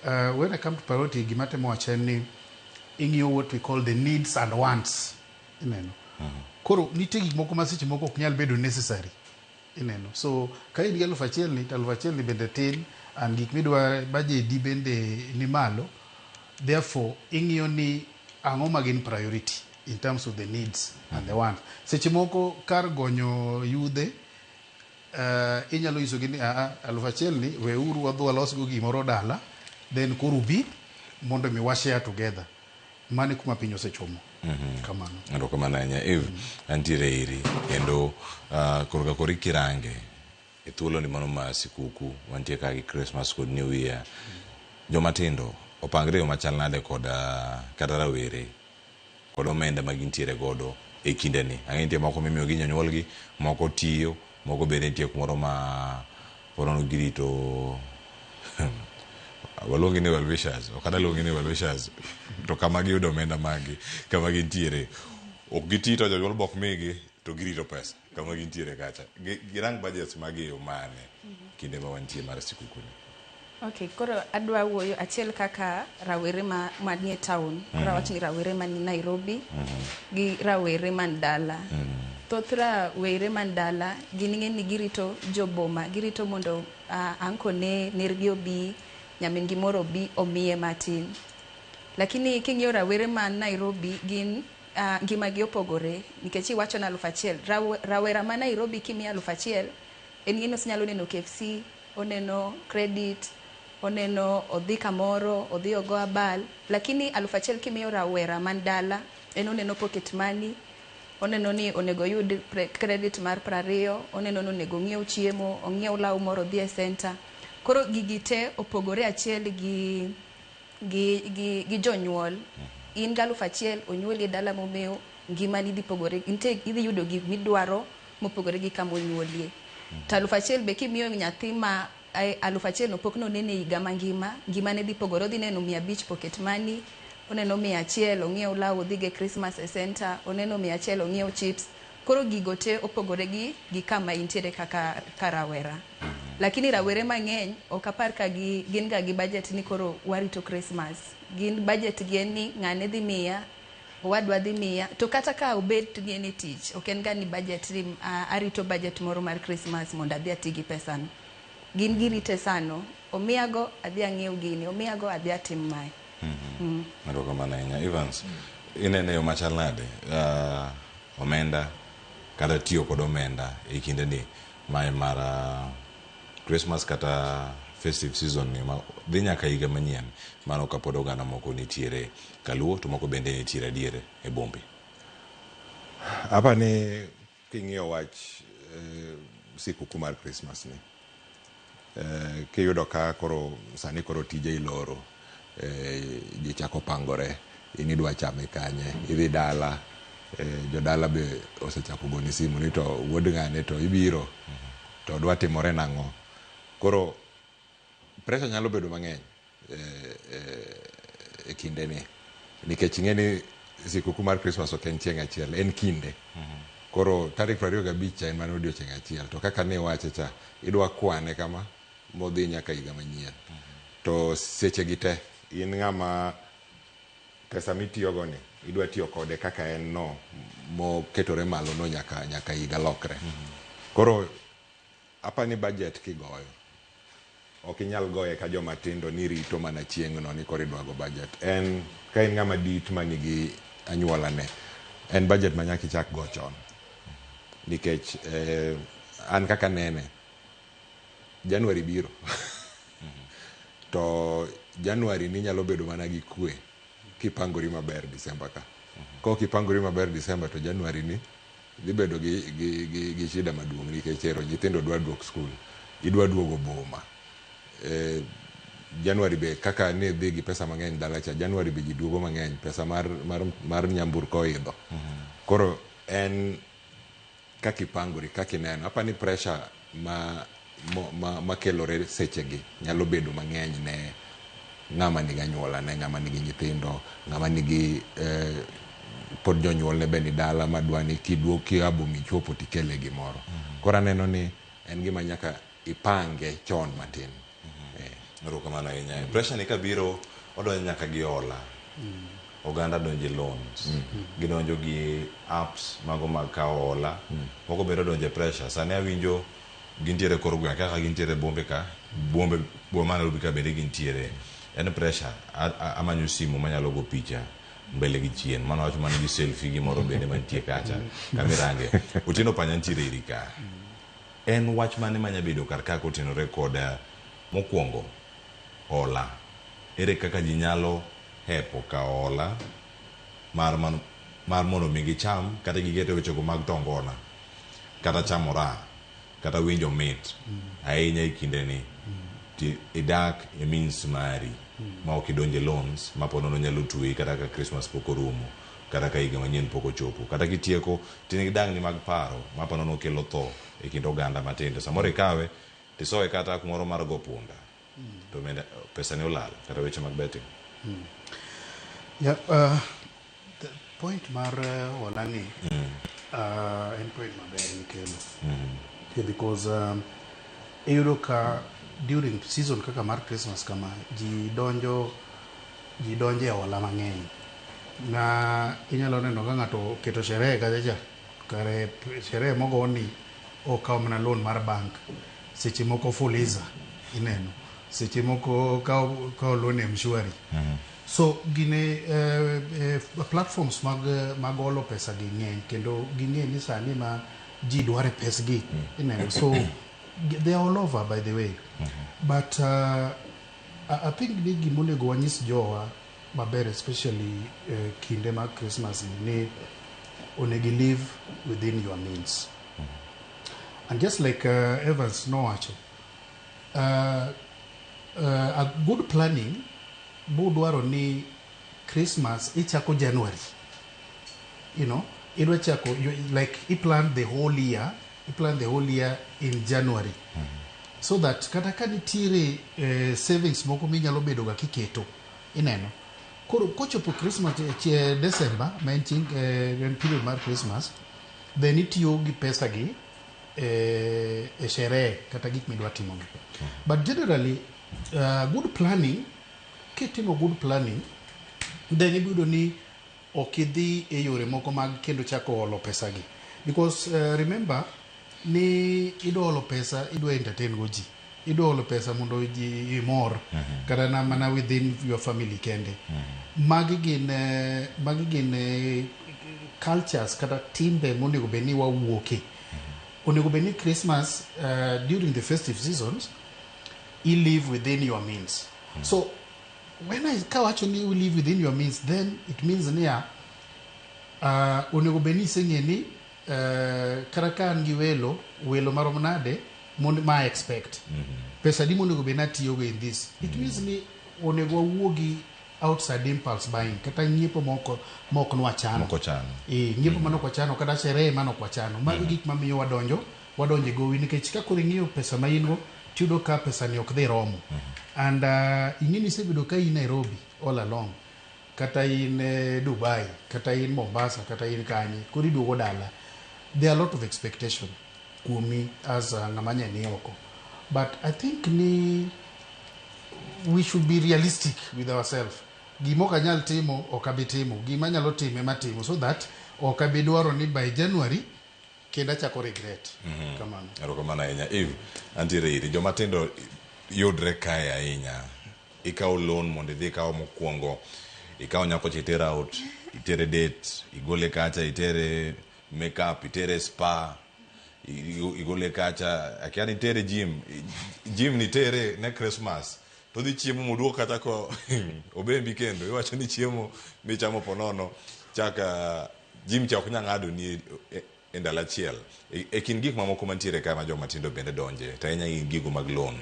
When I come to priority, gima temo wacho en ni ing'iyo what we call the needs and wants. Ineno. Koro nitie gik moko ma seche moko ok nyal bedo necessary. Ineno. So ka in gi 1000 ni, to 1000 ni bende tin, and gik midwa budget di bende ni malo. Therefore, ing'iyo ni ang'o ma gin priority in terms of the needs and the wants. Seche moko kar gonyo yudhe, inyalo nyisogi ni 1000 ni weuru wadhi walosgo gimoro dala, then koro ubi mondo mi wa share together. Mano e kuma piny osechomo. Kamano. Erokamano ahinya. Eve, antiere iri kendo koro ka koro ikirange e thuolo ni mano mar sikuku, wantie ka gi Christmas kod New Year. Joma tindo opangre yo machal nade kod kata rawere kod omenda ma gintiere godo e kindeni. Ang'e nitie moko mimiyo gi jonyuolgi, moko tiyo, moko bende nitie kumoro ma porono girito waluongi ni well wishers, ok adwa luongi ni well wishers to kama giyudo omenda maggi kama gintiere ok giti to jonyuol bok migi to girito pesa kama gintiere kacha. Girang budgets magi e yo mane kinde ma wantie mar sikuku ni? Okay, koro adwa wuoyo achiel kaka rawere ma manie town. Koro awach ni rawere man Nairobi gi rawere man dala. Thoth rawere man dala gin ing'e ni girito joboma, girito mondo anko ne nergi obi, nyamin gi moro obi omiye matin. Lakini king'iyo rawere man Nairobi gin ngimagi opogore nikech iwacho ni 1000. Rawera ma Nairobi kimiye 1000 en ng'e ni osinyalo neno KFC, oneno credit, oneno odhi kamoro, odhi ogo abal. Lakini 1000 kimiyo rawera man dala, en oneno pocket money, oneno ni onego oyud credit mar 20, oneno ni onego ong'iew chiemo, ong'iew law moro odhi e center. Koro gigi te opogore achiel gi jonyuol. In gi 1000, onyuoli e dala momewo, ngimani dhi pogore, nitie idhi yudo gik midwaro mopogore gi kama onyuolie. To 1000 be kimiyo nyathi ma 1000 no pok nonene higa mangima, ngimane dhi pogore, odhi neno 500 pocket money, oneno 100 ong'iew law odhi go e Christmas e center, oneno 100 ong'iew chips. Koro gigo te opogore gi kama intiere kaka ka rawera. Lakini rawere mang'eny ok apar ka gin ga gi budget ni koro warito Christmas. Gin budget gi en ni ng'ane dhi miya, owadwa dhi miya, to kata ka obet ni en e tich, ok en ga ni budget ni arito budget moro mar Christmas mondo adhi ati gi pesano. Gin girite sano, omiyago adhi ang'iew gini, omiyago adhi atim mae. Erokamano ahinya. Evans, inene yo machal nade? Omenda kata tiyo kod omenda e kinde ni mae mar Christmas kata festive season ni ma dhi nyaka higa manyien, mano kapod oganda moko nitiere kaluo to moko bende nitiere adier e bombe. Apa ni king'iyo wach sikuku mar Christmas ni, kiyudo ka koro sani koro tije iloro, ji chako pangore, in idwa chame kanye, idhi dala, jodala be osechako goni simu ni to wuod ng'ane to ibiro, to dwa timore nang'o. Koro pressure nyalo bedo mang'eny e kinde ni, nikech ing'e ni sikuku mar Christmas ok en chieng' achiel, en kinde. Koro tarik 25 cha en mana odiochieng' achiel, to kaka ne iwache cha, idwa kwane kama modhi nyaka higa manyien. To seche gi te, in ng'ama pesa mitiyogo ni, idwa tiyo kode kaka en no, moketore malo no nyaka higa lokre. Koro apa ni budget kigoyo, ok inyal goye ka joma tindo ni rito mana chieng'no ni koro idwa go budget. En ka in ng'ama dit manigi anyuola ne, en budget ma nyaka ichak go chon. Nikech an kaka nene, January biro. To January ni nyalo bedo mana gi kwe kipangori maber December ka. Kok ipangori maber December to January ni dhi bedo gi shida maduong' nikech ero nyithindo dwa duok skul, idwa duogo boma. January be kaka ne dhi gi pesa mang'eny dala cha, January be ji duogo mang'eny, pesa mar nyamburko oidho. Koro en kaka ipangori, kaka ineno. Apa ni pressure makelore sechegi nyalo bedo mang'eny ne ng'ama nigi anyuola ne, ng'ama nigi nyithindo, ng'ama nigi pod jonyuolne be ni dala madwa ni kiduog kia boma ichopo tikele gimoro. Koro aneno ni en gima nyaka ipange chon matin. Erokamano ahinya. Pressure ni kabiro odonjo nyaka gi hola. Oganda donjo e loans. Gidonjo gi apps mago mag kawo hola. Moko bende odonjo e pressure. Sani awinjo gintiere kor gweng' kaka gintiere bombe ka, bombe boma Nairobi ka bende gintiere. En pressure. Amanyo simu manyalo go picha mbele gi chien. Mano wach man gi selfie gimoro bende mantie kacha. Kamirange. Otieno Panya nitiere iri ka. En wach mane manya bedo kar ka kotenore kod mokwongo hola. Ere kaka ji nyalo hepo kawo hola mar mondo mi gicham kata giket e wechego mag tongona kata chamo raha kata winjo mit ahinya e kinde ni ti idak e means mari ma ok idonje loans ma po nono nyalo tweyi kata ka Christmas pok orumo. Kata ka higa manyien pok ochopo. Kata kitieko, to in gi dang'ni mag paro ma panono kelo tho e kind oganda matindo. Samoro ikawe, tisoye kata kumoro mar go punda. To bende pesa ni olal, kata weche mag betting. Yeah, the point mar hola ni en point maber mikelo. Yeah, because iyudo ka during season kaka mar Christmas kama ji donjo e hola mang'eny na inyalo neno ka ng'ato oketo sherehe kacha cha kare sherehe mogoni okawo mana loan mar bank, seche moko Fuliza ineno, seche moko okawo loan e Mshwari. So gine platforms mag holo pesa gi ng'eny kendo ging'e ni sani ma ji dware pesgi ineno, so they are all over, by the way. But I think ni gimonego wanyis jowa maber, especially kinde mag Christmas ni onego i live within your means. And just like Evans nowacho, a good planning budwaro ni Christmas ichako January, idwa chako like i plan the whole year, i plan the whole year in January, so that kata ka nitiere savings moko minyalo bedo ga kiketo ineno koro kochopo Christmas, December ma en chieng' en period mar Christmas, then itiyo gi pesa gi e sherehe kata gik midwa timogi. But generally, good planning, kitimo good planning, then ibiyudo ni ok idhi e yore moko mag kendo chako holo pesa gi, because remember ni idwa holo pesa, idwa entertain go ji, idwa holo pesa mondo ji imor kata na mana within your family kende. Magi gin cultures kata timbe monego bed ni wawuoke. Onego bed ni Christmas, during the festive seasons, i live within your means. So when I kawacho ni you live within your means, then it means niya, onego bed ni iseng'e ni kata ka an gi welo, welo marom nade ma expect, pesa di monego bed ni atiyogo in this. It means ni onego wawuogi outside impulse buying kata nyiepo moko mok nwachano. Moko chano. E, nyiepo manok wachano kata sherehe manok wachano. Mago gik mamiyo wadonjo e gowi, nikech ka koro ing'iyo pesa ma in go, tiyudo ka pesa ni ok dhi romo. And ing'e ni isebedo ka in Nairobi all along, kata in Dubai, kata in Mombasa, kata in kanye, koro iduogo dala, there are a lot of expectation kuomi as ng'ama nye ni oko. But I think ni we should be realistic with ourselves. Gima ok anyal timo ok abi timo, gima anyalo timo ema timo, so that ok abi dwaro ni by January kendo achako regret. Kamano. Erokamano ahinya, Eve. Antiere iri. Joma tindo yudre kae ahinya. Ikawo loan mondo idhi ikaw mokwongo. Ikaw nyako cha itere out, itere date, igole kacha, itere makeup, itere spa, igole kacha, akia ni itere gym. Gym nitere ne Christmas. To dhi chiemo moduog kata ko obembi kendo. Iwacho ni chiemo michamo ponono chaka gym cha ok nyal ng'ado ni e ndalo achiel. E kind gik mamoko mantiere ka ma joma tindo bende donje, to ahinya gin gigo mag loan.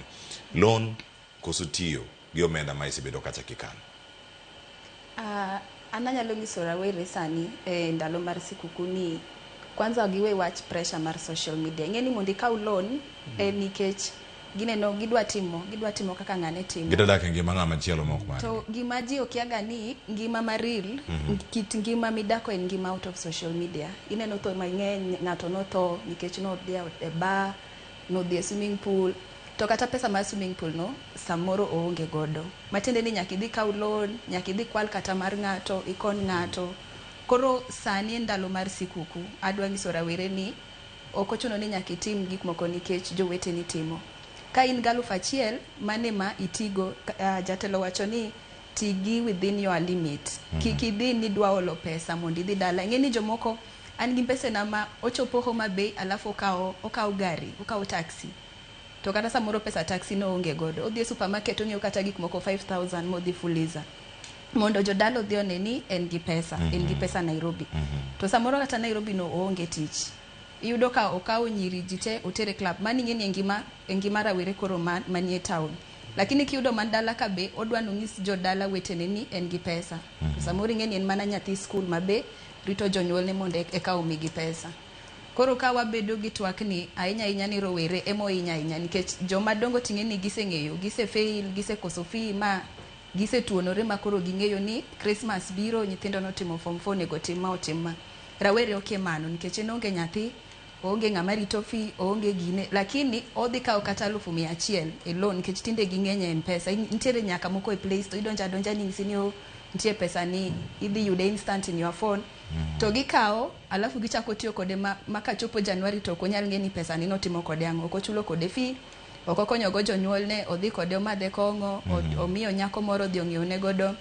Loan koso tiyo gi omenda ma isebedo kacha kikano? An anyalo nyiso rawere sani e ndalo mar sikuku ni kwanza giwe wach pressure mar social media. Ing'e ni mondo ikaw loan en nikech gineno gidwa timo kaka ng'ane timo. Gidwa dak e ngima ng'ama chielo mok margi. To gima ji okiaga ni ngima ma real, kit ngima midako en ngima out of social media. Ineno tho mang'eny, ng'ato notho nikech nodhi e bar, nodhi e swimming pool, to kata pesa mar swimming pool no samoro oonge godo. Matiende ni nyaka idhi kaw loan, nyaka idhi kwal kata mar ng'ato, ikony ng'ato. Koro sani en ndalo mar sikuku, adwa nyiso rawere ni ok ochuno ni nyaka itim gik moko nikech joweteni timo. Ka in gi 1000, mane ma itigo, jatelo wacho ni tigi within your limit. Kik idhi ni idwa holo pesa mondo idhi dala. Ing'e ni jomoko, an gi mbesena ma ochopo Homa Bay alafu okawo gari, okawo taxi. To kata samoro pesa taxi no oonge godo. Odhi e supermarket onyiewo kata gik moko 5000 modhi Fuliza. Mondo jodala odhi one ni en gi pesa, en gi pesa Nairobi. To samoro kata Nairobi no oonge tich. Iyudo ka okawo nyiri ji te otere club. Mano ing'e ni e ngima rawere koro manie town. Lakini kiyudo man dala ka be odwa nonyis jodala wetene ni en gi pesa. Samoro ing'e ni en mana nyathi skul ma be rito jonyuolne mondo eka omigi pesa. Koro ka wabedo gi twak ni ahinya ahinya ni rowere ema ohinyo ahinya nikech joma dongo ting'e ni giseng'eyo, gisefail, gisekoso fee ma gisetuonore ma koro ging'eyo ni Christmas biro, nyithindo notimo form 4 onego tim ma otim ma. Rawere okia mano nikech en onge nyathi, oonge ng'ama rito fee, oonge gine, lakini odhi kawo kata 100,000 e loan nikech tinde ging'eny e M-Pesa. Nitiere nyaka moko e Play Store, idonjo adonja ni nyisi ni oh, nitie pesa ni idhi yude instant in your phone. To gikawo alafu gichako tiyo kode ma kachopo January to ok onyal ng'e ni pesa ni notimo kode ang'o. Ok ochulo kode fee, ok okonyogo jonyuolne, odhi kode omadhe kong'o, omiyo nyako moro odhi ong'iewne godo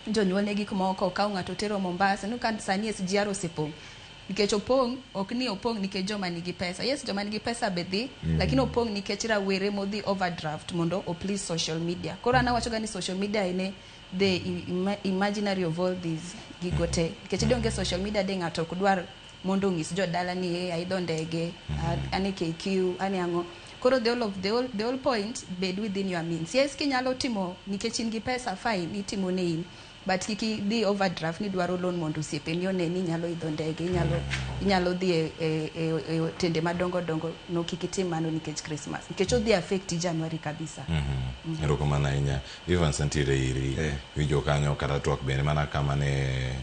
jonyuolne gik moko, okawo ng'ato otero Mombasa. Ineno ka sani SGR osepong'. Nikech opong', ok ni opong' nikech joma nigi pesa. Yes, joma nigi pesa be dhi, lakini opong' nikech rawere modhi overdraft mondo o please social media. Koro an awacho ga ni social media ene the imaginary of all these gigo te. Nikech donge social media de ng'ato ok dwar mondo onyis jodala ni hey, aidho ndege, an e KQ, an e ang'o. Koro the whole point, bed within your means. Yes, kinyalo timo nikech in gi pesa, fine, itimo ne in. But kik idhi overdraft ni dwaro loan mondo osiepeni one ni inyalo idho ndege, inyalo dhi e otende madongo dongo. No, kik itim mano nikech Christmas. Nikech odhi affect January kabisa. Erokamano ahinya. Evans nitiere iri. Winjo kanyo kata twak bende mana kama ne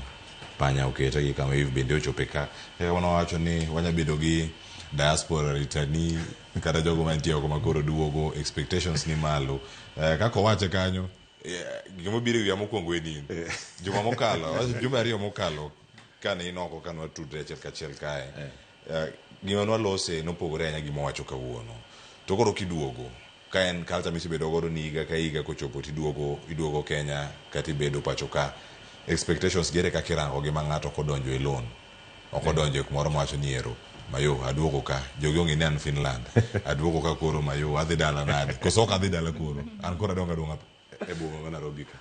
panya okete gi kama Eve bende ochope ka. Kaka wanawacho ni wanya bedo gi diaspora returnee kata jogo mantie oko makoro duogo, expectations ni malo. Kaka owache kanyo, gima biro e wiya mokwongo en in. Juma mokalo, awacho juma ariyo mokalo, kane in oko kane watudre achiel kachiel kae. Gima nwalose nopogore ahinya gi mowacho kawuono. To koro kiduogo, ka en culture misebedo godo ni higa ka higa kochopo tiduogo, iduogo Kenya kata ibedo pacho ka. Expectations gi ere kaka irango gi ma ng'ato ok odonjo e loan. Ok odonjo e kumoro mawacho ni ero, mayo aduogo ka, jogi ong'e ni an Finland. Aduogo ka koro mayo, adhi dala nade. Koso ok adhi dala koro. An koro adong' adong'a e boma ma Nairobi ka.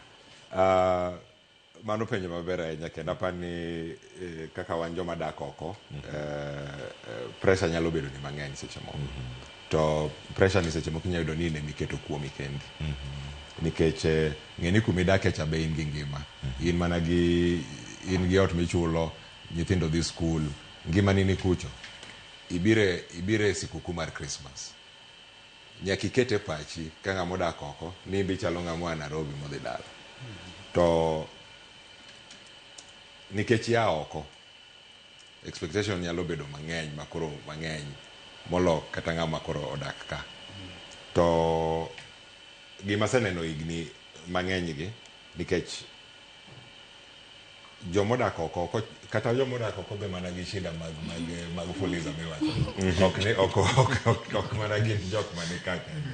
Mano penjo maber ahinya kendo aparo ni kaka wan joma dak oko, pressure nyalo bedo ni mang'eny seche moko. To pressure ni seche moko inyalo yudo ni in ema iketo kuomi kendi. Nikech ng'e ni kuma idake cha be in gi ngima. In mana gi in gi ot michulo, nyithindo dhi skul, ngimani ni kucho. Ibire sikuku mar Christmas. Nyaka iket e pachi ka ng'ama odak oko ni in be ichalo ng'ama oa Nairobi modhi dala. To nikech ia oko, expectation nyalo bedo mang'eny makoro mang'eny molo kata ng'ama koro odak ka. To gima aseneno higni mang'eny gi, nikech jomodak oko, kata jomodak oko be mana gi shida mag fuliza miwacho. Ok ni ok mana gin jok mani ka kende.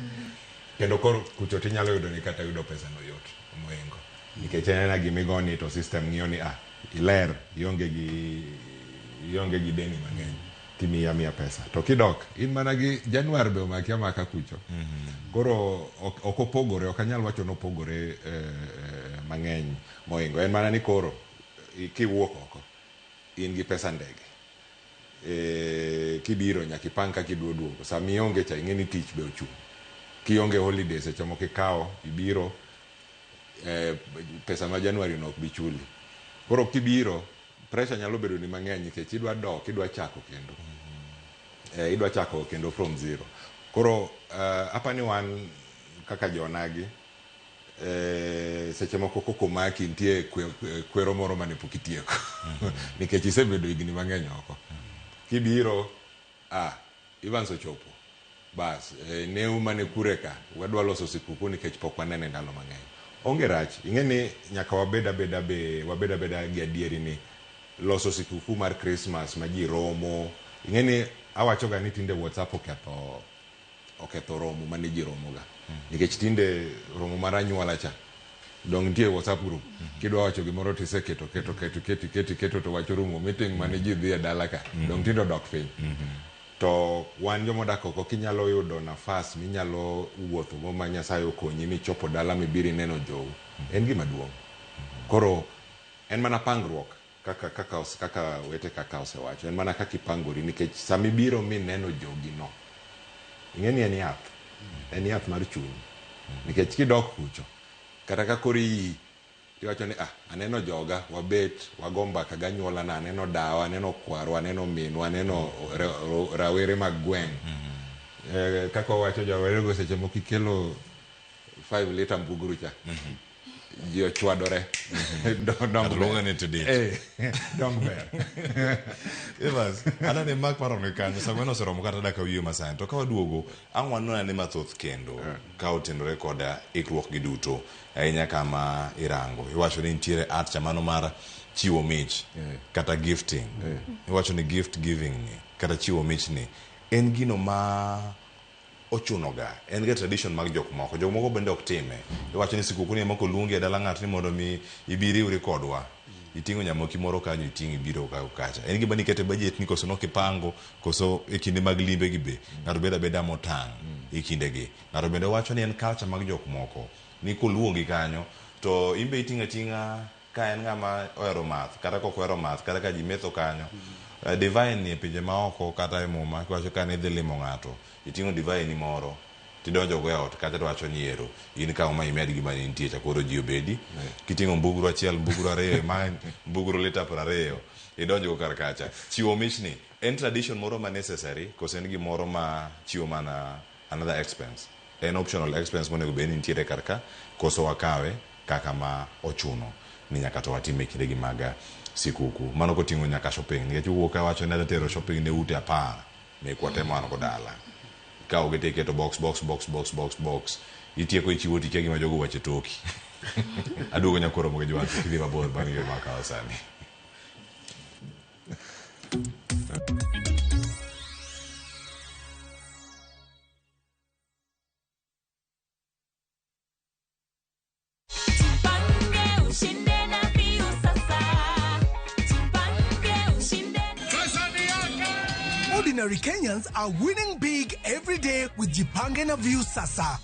Kendo koro kucho tinyalo yudo ni kata yudo pesa no yot mohingo. Nikech en ena gimigoni to system ng'iyo ni iler, ionge gi deni mang'eny. Timiyi amiya pesa. To kidok, in mana gi Januar be omaki amaka kucho. Koro ok opogore, ok anyal wacho ni opogore mang'eny mohingo. En mana ni koro kiwuok oko, in gi pesa ndege. Kibiro nyaka ipang kaka idwa duogo. Sama ionge cha ing'e ni tich be ochung'. Kionge holiday seche moko ikawo, ibiro, pesa ma January no ok bi chuli. Koro kibiro, pressure nyalo bedo ni mang'eny nikech idwa dok, idwa chako kendo. Idwa chako kendo from zero. Koro apani wan kaka jonagi, seche moko koko maki nitie kwero moro mane pok itieko. Nikech isebedo higni mang'eny oko. Kibiro, Evans ochopo. Bas, neu mane kure ka, wadwa loso sikuku nikech pok wanene ndalo mang'eny. Onge rach, ing'e ni nyaka wabed abeda be, wabed abeda gi adieri ni loso sikuku mar Christmas ma ji romo. Ing'e ni awacho ga ni tinde WhatsApp oketho romo mane ji romo ga. Nikech tinde romo mar anyuola cha, dong nitie WhatsApp group. Kidwa wacho gimoro to iseketo, keto, keto, keto, keto, keto to wacho rumo. Meeting mane ji dhi e dala ka, dong tinde odok piny. To wan jomodak oko kinyalo yudo nafas minyalo wuotho go ma Nyasaye okonyi michopo dala mibiro ineno jou, en gima duong'. Koro en mana pangruok kaka wete kaka osewacho, en mana kaka ipangori nikech sama ibiro mineno jogi no, ing'e ni en yath, en yath mar chuny. Nikech kidok kucho, kata ka koro iyi, tiwacho ni ah, aneno joga, wabet, wago mbaka gi anyuolana, aneno dawa, aneno kwarwa, aneno minwa, aneno rawere mag gweng'. Kaka wawacho jawerego seche moko ikelo 5 liter mbugru cha. Ji ochwadore. Dong Ng'ato luongo ni tidit. Dong ber. Evans, anani mak paro ni kanyo sama oseromo kata dakika wiye masani to ka waduogo ang' wanon ane mathoth kendo ka otenore koda ikruok gi duto ahinya kama irango iwacho ni nitiere art cha mano mar chiwo mich kata gifting iwacho ni gift giving ni kata chiwo mich ni en gino ma ochunoga en ga tradition mag jok moko jok moko bende ok time iwacho ni sikuku ni ema koluongi e dala ng'ato ni mondo mi ibi iriwri kodwa iting'o nyamoki moro kanyo iting'o ibiro kacha en gima nikete budget ni koso nokipango koso e kinde mag limbe gi be ng'ato bedo abeda motang' e kindegi ng'ato bende wacho ni en culture mag jok moko ni koluongi kanyo to in be iting'o ating'a ka en ng'ama ohero math kata kok ohero math kata ka ji metho kanyo divine ni e pinje maoko kata e muma kiwacho ka nidhi limo ng'ato iting'o divai ni moro tidonjo go e ot kacha to wacho ni ero in kaw ma imed gima ne nitie cha koro ji obedi kiting'o mbugru achiel mbugru ariyo ma mbugru lita 20 idonjo go kar kacha chiwo mich ni en tradition moro ma necessary koso en gimoro ma chiwo mana another expense en optional expense monego bed ni nitiere kar ka koso wakawe kaka ma ochuno ni nyaka to watime kinde gi mag sikuku mano koting'o nyaka shopping nikech wuok ka wacho ni adwa tero shopping ne ute 10 mekwa te man go dala ikawo gi tiketo box box box box box box itieko ichiwo tikia gima jogo wacho e toki aduogo nyakoro mogi jwang' kik idhi mabor bang' yore makawo sani. Ordinary Kenyans are winning big every day with Jipange na Viusasa.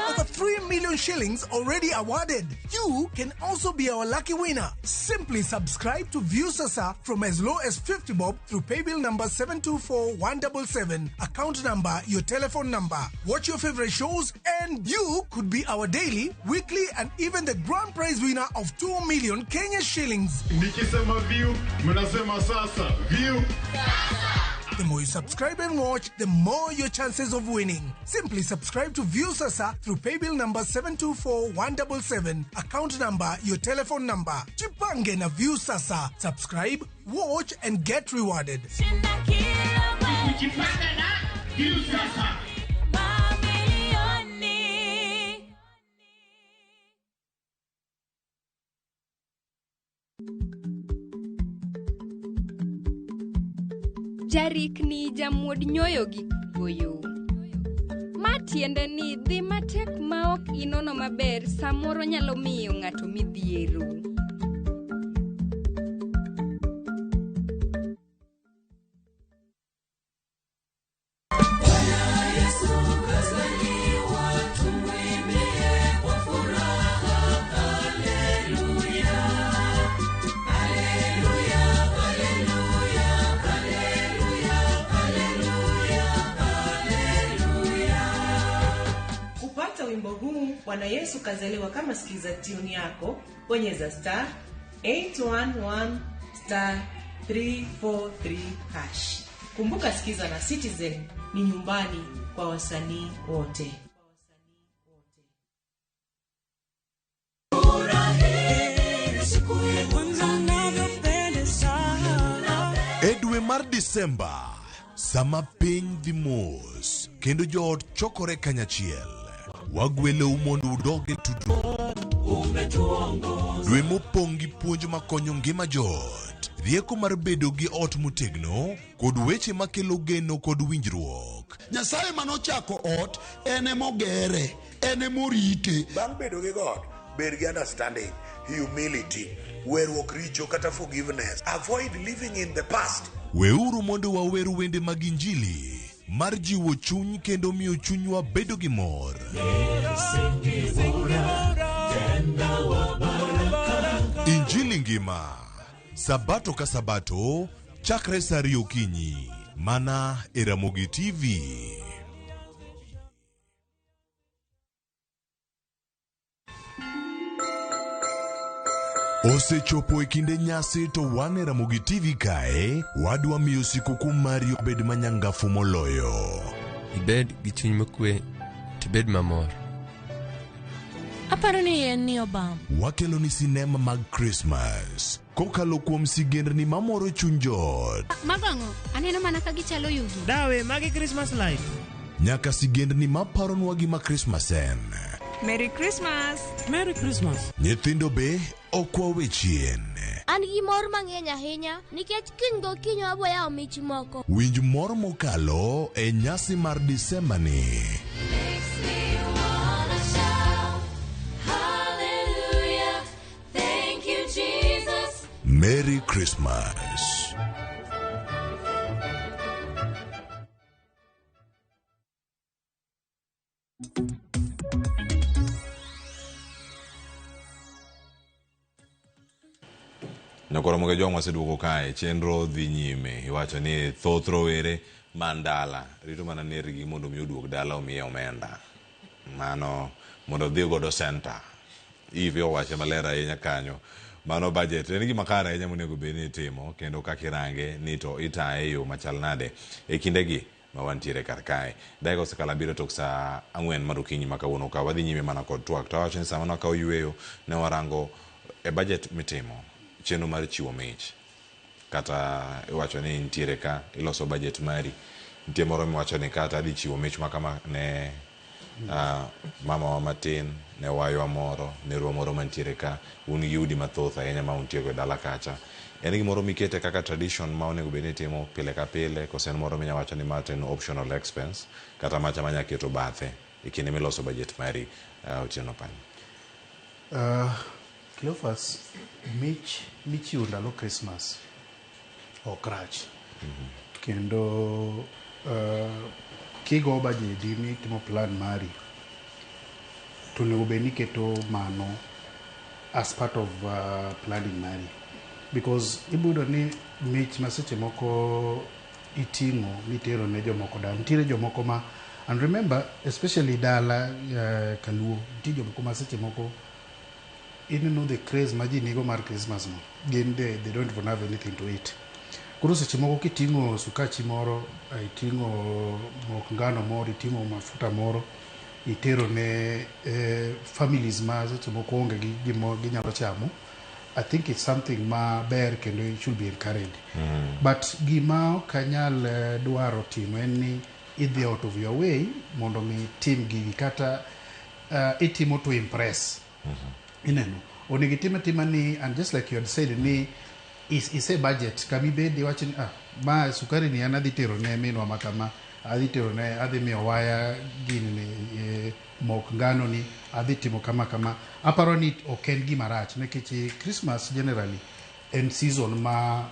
Over 3 million shillings already awarded. You can also be our lucky winner. Simply subscribe to Viusasa from as low as 50 bob through paybill number 724177, account number, your telephone number. Watch your favorite shows and you could be our daily, weekly and even the grand prize winner of 2 million Kenya shillings. Nikisema view, mnasema sasa. View. The more you subscribe and watch, the more your chances of winning. Simply subscribe to Viusasa through paybill number 724177, account number, your telephone number. Jipange na Viusasa. Subscribe, watch and get rewarded. Jarikni jamuod nyoyo gi kuoyo. Ma tiende ni dhi matek ma ok inono maber samoro nyalo miyo ng'ato midhiero. Kupata wimbo huu Bwana Yesu kazaliwa kama sikiza tune yako, bonyeza star 811 star 343 hash. Kumbuka Sikiza na Citizen ni nyumbani kwa wasanii wote. E dwe mar Disemba, sama piny dhi mos kendo joot chokore kanyachiel, wagwelou mondo udog e tudruok. Dwe mopong' gi puonj makonyo ngima joot, rieko mar bedo gi ot motegno, kod weche makelo geno kod winjruok. Nyasaye manochako ot en emogere, en emorite. Bang' bedo gi God, bed gi understanding, humility, weruok richo kata forgiveness. Avoid living in the past. Weuru mondo wawer wende mag Injili mar jiwo chuny kendo miyo chunywa bedo gi mor. Injili ngima Sabato ka Sabato chakre saa ariyo okinyi mana e Ramogi TV. Osechopo e kinde nyasi to wan e Ramogi TV kae, wadwa miyo sikuku mari obed manyangafu moloyo. Ibed gi chuny mokwe, tibed mamor. Aparo ni en ni obam. Wakelo ni sinema mag Christmas kokalo kuom sigendni mamoro chuny joot. Mago ang'o? Aneno mana ka gichalo yugi. Dawe, magi Christmas light. Nyaka sigendni maparonwa gima Christmas en. Merry Christmas! Merry Christmas. Nyithindo be ok wawe chien. An gi mor mang'eny ahinya nikech kiny gokinyi wabo yawo mich moko. Winj mor mokalo e nyasi mar Disemba ni. Merry Christmas. Nyakoro moge jwang' waseduogo kae, chenro dhi nyime. Iwacho ni thoth rowere man dala rito mana nergi mondo mi oduog dala omiye omenda. Mano mondo odhi godo center. Eve owache maler ahinya kanyo. Mano budget en gima kare ahinya monego bed ni itimo kendo kaka irange ni to itaye e yo machal nade e kindegi ma wantiere kar kae. Dakika osekalo abiriyo tok saa ang'wen mar okinyi ma kawuono ka wadhi nyime mana kod twak. To awacho ni sama nwakawo yueyo ne warango e budget mitimo chenro mar chiwo mich kata iwacho ni nitiere ka iloso budget mari nitie moro miwacho ni kata adhi chiwo mich ma kama ne mamawa matin ne waywa moro nerwa moro mantiere ka un gi udi mathoth ahinya ma untiego e dala kacha en gimoro mikete kaka tradition ma onego bed ni itimo pile ka pile koso en moro minya wacho ni ma to en optional expense kata macha manya keto bathe e kinde miloso budget mari Otieno Panyi. Cleophas, mich michiwo ndalo Christmas ok rach. Kendo kigo bajedi mitimo plan mari to onego bed ni iketo mano as part of planning mari because ibo yudo ni mich ma seche moko iting'o mitero ne jomoko dala nitiere jomoko ma and remember especially dala kaluo nitie jomoko ma seche moko ineno the craze ma ji nigo mar Christmas no gin they don't even have anything to eat koro seche moko kiting'o sukachi moro iting'o mok ngano moro iting'o mafuta moro itero ne families ma seche moko onge gi gima ginyalo chamo I think it's something ma ber kendo it should be encouraged but gima ok anyal dwaro timo en ni idhi out of your way mondo mi itim gigi kata itimo to impress ineno onego itim atima ni and just like you had said ni ise budget kama ibede iwacho ni ma sukari ni an adhi tero ne minwa ma kama adhi tero ne adhi miyo waya gini ni mok ngano ni adhi timo kama kama aparo ni ok en gima rach nikech Christmas generally en season ma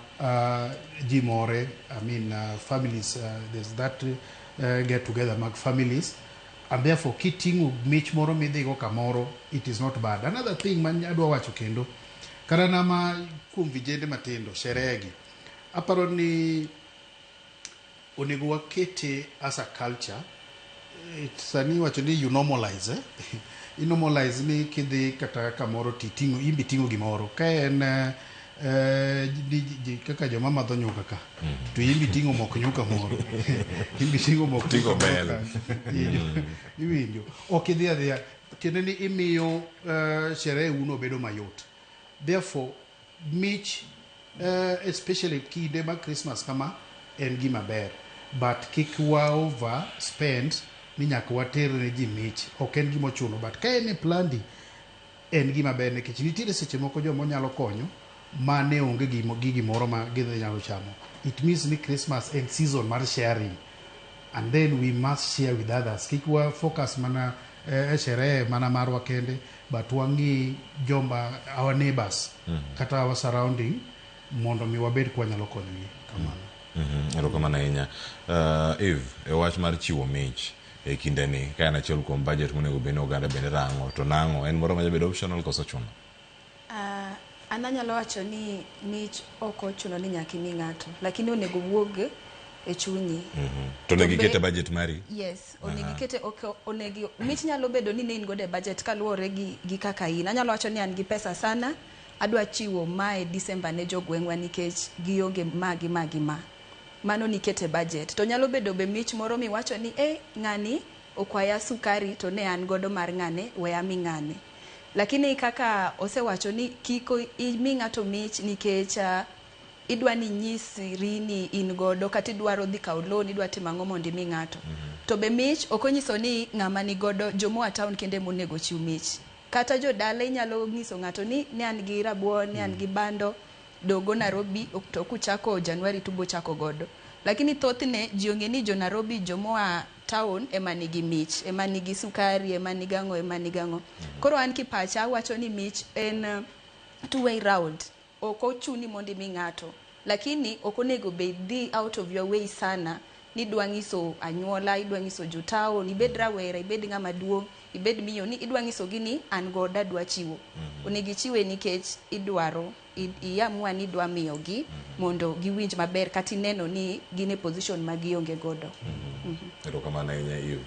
ji more I mean families there's that get together mag families and therefore kiting'o mich moro midhigo kamoro it is not bad. Another thing ma adwa wacho kendo kata nama kuom vijende matindo sherehe gi aparo ni onego wakete as a culture. Sani iwacho ni you normalize i normalize ni kidhi kata kamoro titing'o imbe iting'o gimoro ka en kaka joma madho nyuka ka to imbe iting'o mok nyuka moro imbe iting'o mok Ting'o nyuka moro bel. kanyo. Iwinjo ok idhi adhiya tiende ni imiyo sherehe uno bedo mayot therefore mich especially kinde mag Christmas kama en gima ber but kik wa over spend ni nyaka water ne ji mich ok en gima ochuno but ka en e plandi en gima ber nikech nitiere seche moko joma nyalo konyo ma ne onge gi gimoro ma gidhi nyalo chamo it means ni Christmas en season mar sharing and then we must share with others kik wa focus mana e sherehe mana marwa kende but wang'i joma our neighbors kata our surrounding mondo mi wabed kwanyalo konyogi kamano. Erokamano ahinya. Eve, e wach mar chiwo mich e kindeni ka en achiel kuom budget monego bed ni oganda bende rango to nang'o en moro majabedo optional koso chuno? An anyalo wacho ni mich ok ochuno ni nyaka imi ng'ato lakini onego wuog e chunyi. To onego ikete budget mari? Yes, onego ikete ok onego mich nyalo bedo ni ne in godo e budget kaluwore gi kaka in. Anyalo wacho ni an gi pesa sana Adwa chiwo mae December ne jogweng'wa nikech gionge ma gi ma gi ma. Mano nikete budget. To nyalo bedo be mich moro miwacho ni eh, ng'ani okwaya sukari to ne an godo mar ng'ane, we ami ng'ane. Lakini kaka osewacho ni kik imi ng'ato mich nikech idwa ni inyisri ni in godo kata idwaro dhi kawo loan, idwa timo ang'o mondo imi ng'ato. To be mich ok onyiso ni ng'ama nigodo jomoa town kende monego chiw mich. Kata jodala inyalo nyiso ng'ato ni ne an gi rabuon, ne an gi bando, dogo Nairobi to kuchako Januari tubo chako godo. Lakini thothne ji ong'e ni jo Nairobi jomoa town ema nigi mich, ema nigi sukari, ema nigi ang'o, ema nigi ang'o. Koro an kipacha awacho ni mich en two way round. Ok ochuni mondo imi ng'ato. Lakini ok onego be idhi out of your way sana ni idwa nyiso anyuola, idwa nyiso jo town, ibed rawera, ibed ng'ama duong', ibed miyo ni idwa nyisogi ni an godo adwa chiwo. Onego ichiwe nikech idwaro iamua ni idwa miyogi mondo giwinj maber kata ineno ni gin e position ma gionge godo. Erokamano ahinya Eve.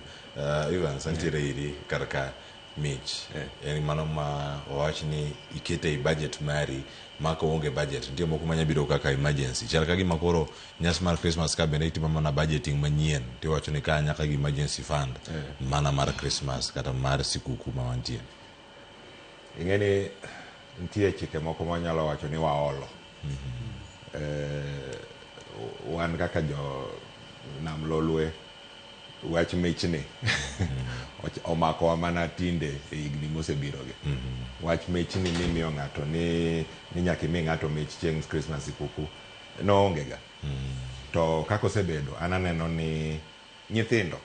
Evans, antiere iri kar ka mich. En mano ma wawach ni ikete e budget mari ma koonge budget nitie moko manya biro kaka emergency. Chal ka gima koro nyasi mar Christmas ka bende itimo mana budgeting manyien tiwacho ni ka nyaka gi emergency fund mana mar Christmas kata mar sikuku ma wantie. Ing'e ni nitie chike moko ma wanyalo wacho ni waolo. Wan kaka jo nam lolwe wach michni omakowa mana tinde e higni mosebirogi. Wach michni mimiyo ng'ato ni nyaka imi ng'ato mich chieng' Christmas sikuku noonge ga. To kaka osebedo an aneno ni nyithindo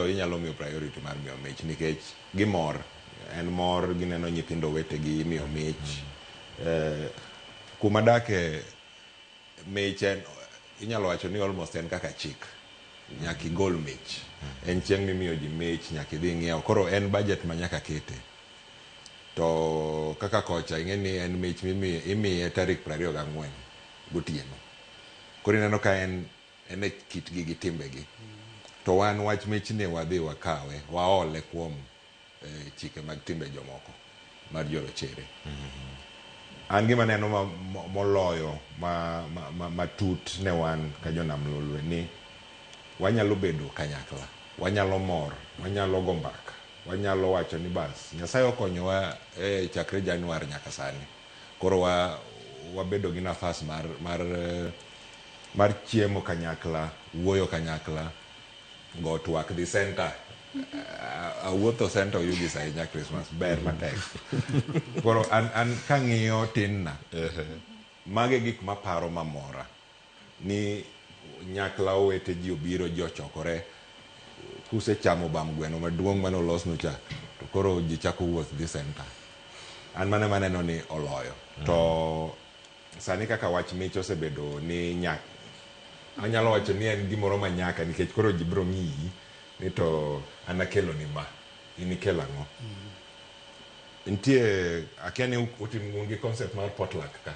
inyalo miyo priority mar miyo mich nikech gimor en mor gineno nyithindo wetegi imiyo mich. Kuma adake mich en inyalo wacho ni almost en kaka chik nyaka igol mich en chieng' mimiyo ji mich nyaka idhi ing'iew koro en budget ma nyaka kete to kaka kocha ing'e ni en mich mimiye imiye tarik 24 gotieno koro ineno ka en e kitgi gi timbegi to wan wach michni wadhi wakawe waole kuom chike mag timbe jomoko mar jorochere. An gima neno moloyo matut ne wan ka jonam lolwe ni wanyalo bedo kanyakla, wanyalo mor, wanyalo go mbaka, wanyalo wacho ni bas Nyasaye okonyowa chakre Januar nyaka sani. Koro wabedo gi nafas mar chiemo kanyakla, wuoyo kanyakla, go twak dhi center. Awuotho center Oyugis ahinya Christmas, ber matek. Koro an kang'iyo tinna, mage gik maparo mamora ni nyakla owete ji obiro ji ochokore kusechamo bam gweno maduong' mane olosnu cha to koro ji chako wuoth dhi center. An mano ema aneno ni oloyo. To sani kaka wach mich osebedo ni nyak anyalo wacho ni en gimoro ma nyaka nikech koro ji biro ng'iyi ni to an akelo ni ma in ikelo ang'o. Nitie akia ni utim un gi concept mar potluck ka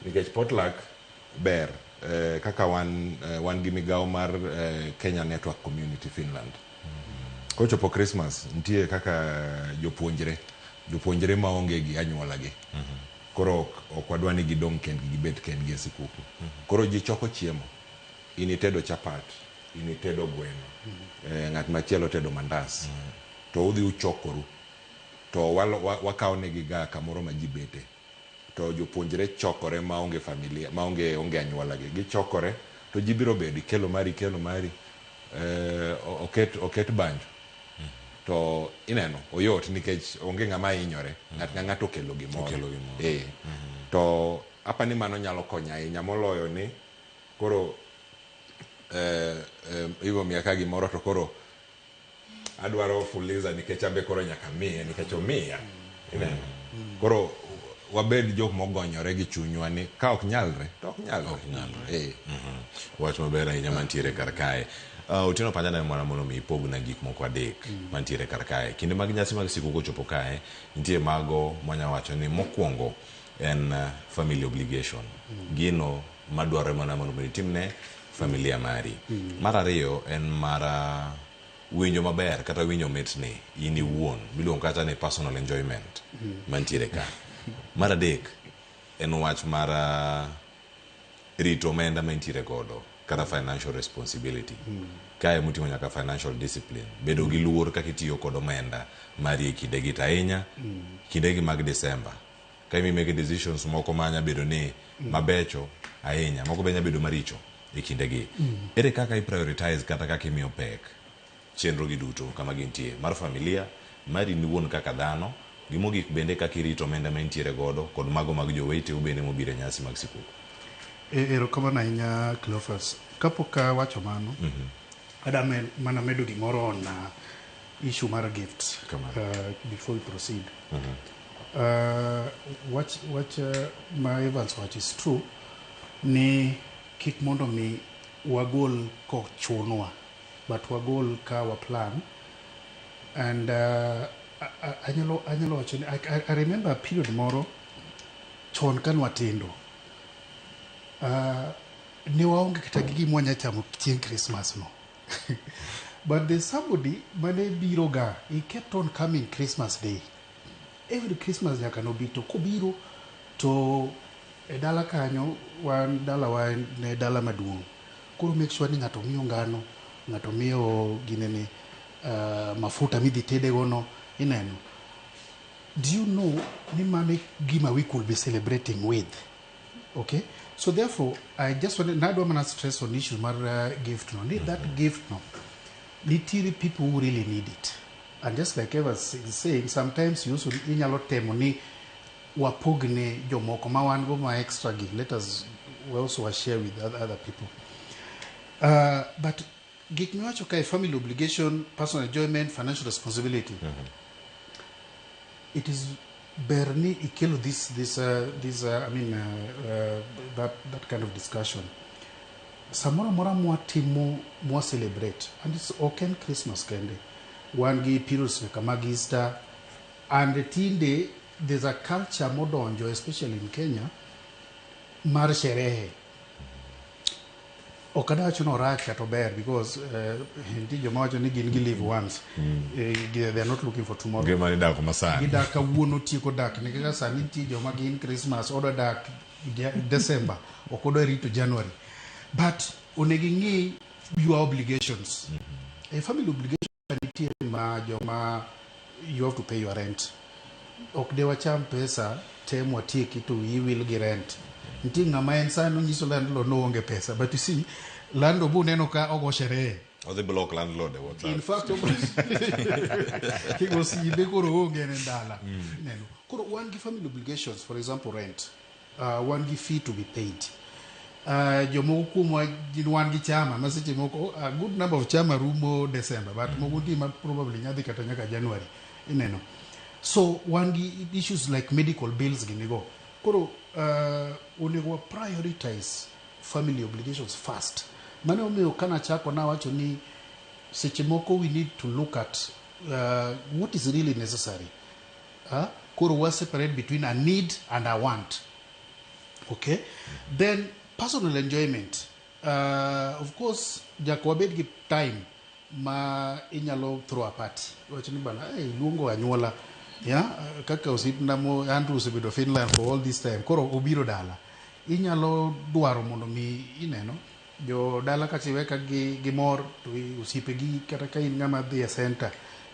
nikech potluck ber kaka wan gi migawo mar Kenya Network Community Finland. Kochopo Christmas nitie kaka jopuonjre maonge gi anyuola gi. Koro ok wadwa ni gidong' kendgi gibed kendgi e sikuku. Koro ji choko chiemo. In itedo chapat, in itedo gweno, ng'at machielo tedo mandas. To udhi uchokoru. To wakawo negi ga kamoro ma ji bete. To jopuonjre chokore maonge familia, maonge onge anyuola gi. Gichokore to ji biro bedo ikelo mari, oket banjo. To ineno oyot nikech onge ng'ama hinyore. Ng'at ka ng'ato okelo gimoro. To apani mano nyalo konyo ahinya moloyo ni koro Ivo miya ka gimoro to koro adwaro fuliza nikech ambe koro nyaka miye nikech omiya. Ineno. Koro wabed jok mogonyore gi chunywa ni ka ok nyalre to ok nyalre. Wach maber ahinya mantiere kar kae. Otieno pacha ne mana mondo mi ipogna gik moko adek mantiere kar kae. Kinde mag nyasi mag sikuku ochopo kae, nitie mago manya wacho ni mokwongo en family obligation. Gino madwarore mana mondo mi itimne familia mari. Mar ariyo en mar Winjo maber kata winjo mitni in iwuon miluongo kata ni personal enjoyment mantiere ka. Mar adek en wach mar rito omenda mantiere godo kata financial responsibility. Kae moting'o nyaka financial discipline, bedo gi luor kaka itiyo kod omenda mari e kindegi to ahinya kindegi mag December. Ka imi make decisions moko ma nya bedo ni mabecho ahinya, moko be nya bedo maricho e kindegi. Ere kaka i prioritize kata kaka imiyo pek chenro gi duto kama gintie mar familia, mari in iwuon kaka dhano, gi mogik bende kaka irito omenda ma intiere godo kod mago mag joweteu bende mobiro e nyasi mag sikuku. Erokamano ahinya Cleophas. Kapok awacho mano, adwa mana medo gimoro on issue mar gifts before we proceed. Wach ma Evans wacho is true ni kik mondo mi wagol kochunwa but wagol ka wa plan and anyalo wacho ni I remember a period moro chon ka nwatindo ne waonge kata gi gima wanya chamo chieng' Christmas no, but there's somebody mane biro ga. He kept on coming Christmas Day, every Christmas nyaka nobi. To kobiro to e dala kanyo, wan dalawa ne dala maduong', koro make sure ni ng'ato miyo ngano, ng'ato miyo ginene, mafuta midhi tedego no. Ineno, do you know ni mano e gima we could be celebrating with? Okay, so therefore I just wanted, nadwa mana stress on issue mar gift no, ni that gift no, nitiere people who really need it. And just like Eva is saying, sometimes you also inyalo temo ni wapogne jomoko ma wan go ma extra gi. Let us, we also share with other people. But gik miwacho kae, family obligation, personal enjoyment, financial responsibility, it is ber ni ikelo this, I mean, that kind of discussion. Samoro amora mwatimo, mwa celebrate, and it's ok en Christmas kende, wan gi periods nyaka mag Easter, and tinde there's a culture modonjo, especially in Kenya, mar sherehe. Ok adwa wacho ni orach kata ober, because nitie joma wacho ni gin gi live once. They are not looking for tomorrow. Ngima ni dak masani. Gidak kawuono, tieko dak ni kaka sani. Nitie joma gin Christmas odwa dak December, ok odwa rito January. But onego ing'i your obligations. A family obligation nitie ma joma you have to pay your rent. Ok de wacham pesa te mwatieki to wiyi wil gi rent. Nitie ng'ama en sani onyiso landlord noonge pesa, but you see, landlord buneno ka ogo sherehe. Odhi block landlord e WhatsApp. In fact, kigo simbe koro onge en e dala. Neno koro wan gi family obligations, for example rent, wan gi fee to be paid. Jomoko kuomwa gin wan gi chama ma seche moko a good number of chama rumo December, but moko nitie ma probably nyadhi kata nyaka January. Ineno, so wan gi issues like medical bills ginigo. Koro onego wa prioritize family obligations first. Mano omiyo kanachako nawacho ni seche moko we need to look at what is really necessary. Koro wa separate between a need and a want. Okay, then personal enjoyment, of course nyaka wabed gi time ma inyalo throw a party, wach ni bana, hey, luongo anyuola ya kaka osiepna mo Andrew osebedo Finland for all this time, koro obiro dala, inyalo dwaro mondo mi ineno jo dala kachiwe ka gi mor to osiepegi, kata ka in ng'ama dhi e center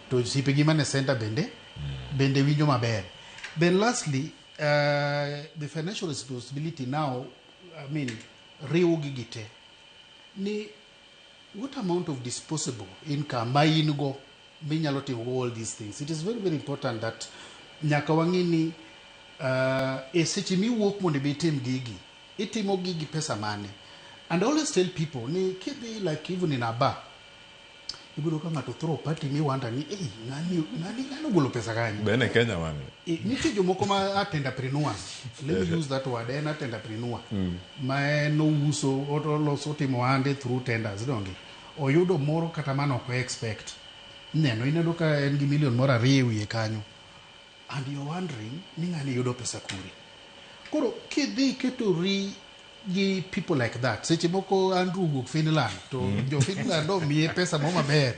to osiepegi mane center bende winjo maber. Then lastly, the financial responsibility now, I mean, riwo gigi te ni what amount of disposable income ma in go minyalo timo go all these things. It is very very important that nyaka wang'i ni e seche miwuok mondo ibi itim gigi, itimo gigi pesa mane. And I always tell people ni kidhi, like even in a bar, ibiro ka ng'ato throw party mi wonder ni, hey, ng'ani ogolo pesa kanye? Bene Kenya wani. Nitie jomoko ma tenderpreneurs, let me use that word, en a tenderpreneur ma en ouso, oloso, otimo ohande through tenders, donge oyudo moro kata mano ok expect. Neno ineno ka en gi million moro ariyo e wiye kanyo and you're wondering ni ng'ani yudo pesa kure. Koro kidhi ketori gi people like that. Seche moko Andrew wuok Finland to jo Finland omiye pesa mo maber.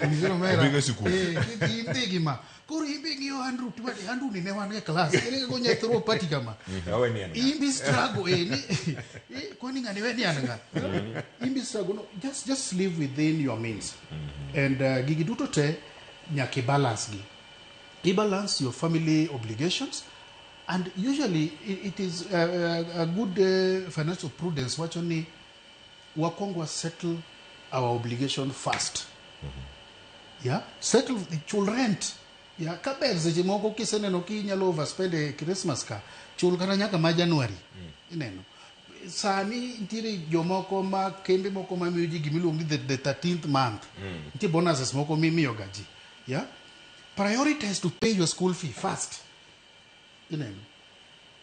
Onyise ni omera, Odhigo e sikul. Kik idhi gi ma. Koro in be ing'iyo Andrew to iwacho, Andrew ni ne wan e klas. Ere kaka onya throw party kama? Awe ni en ng'a? In be struggle ni kwani ng'ani we ni an ng'a? In be struggle no, just live within your means. And gigi duto te nyaka i balance gi. I balance your family obligations. And usually it is a good financial prudence wacho ni wakwongo wa settle our obligation first. Yeah, settle chul rent. Yeah, kaber seche moko kiseneno kinyalo overspend e Christmas ka, chul kata nyaka ma January. Ineno. Sani nitiere jomoko ma kembe moko mamiyo ji gimiluongo ni the 13th month. Nitie bonuses moko mimiyo ga ji. Yeah? Prioritize to pay your school fee first. Ineno.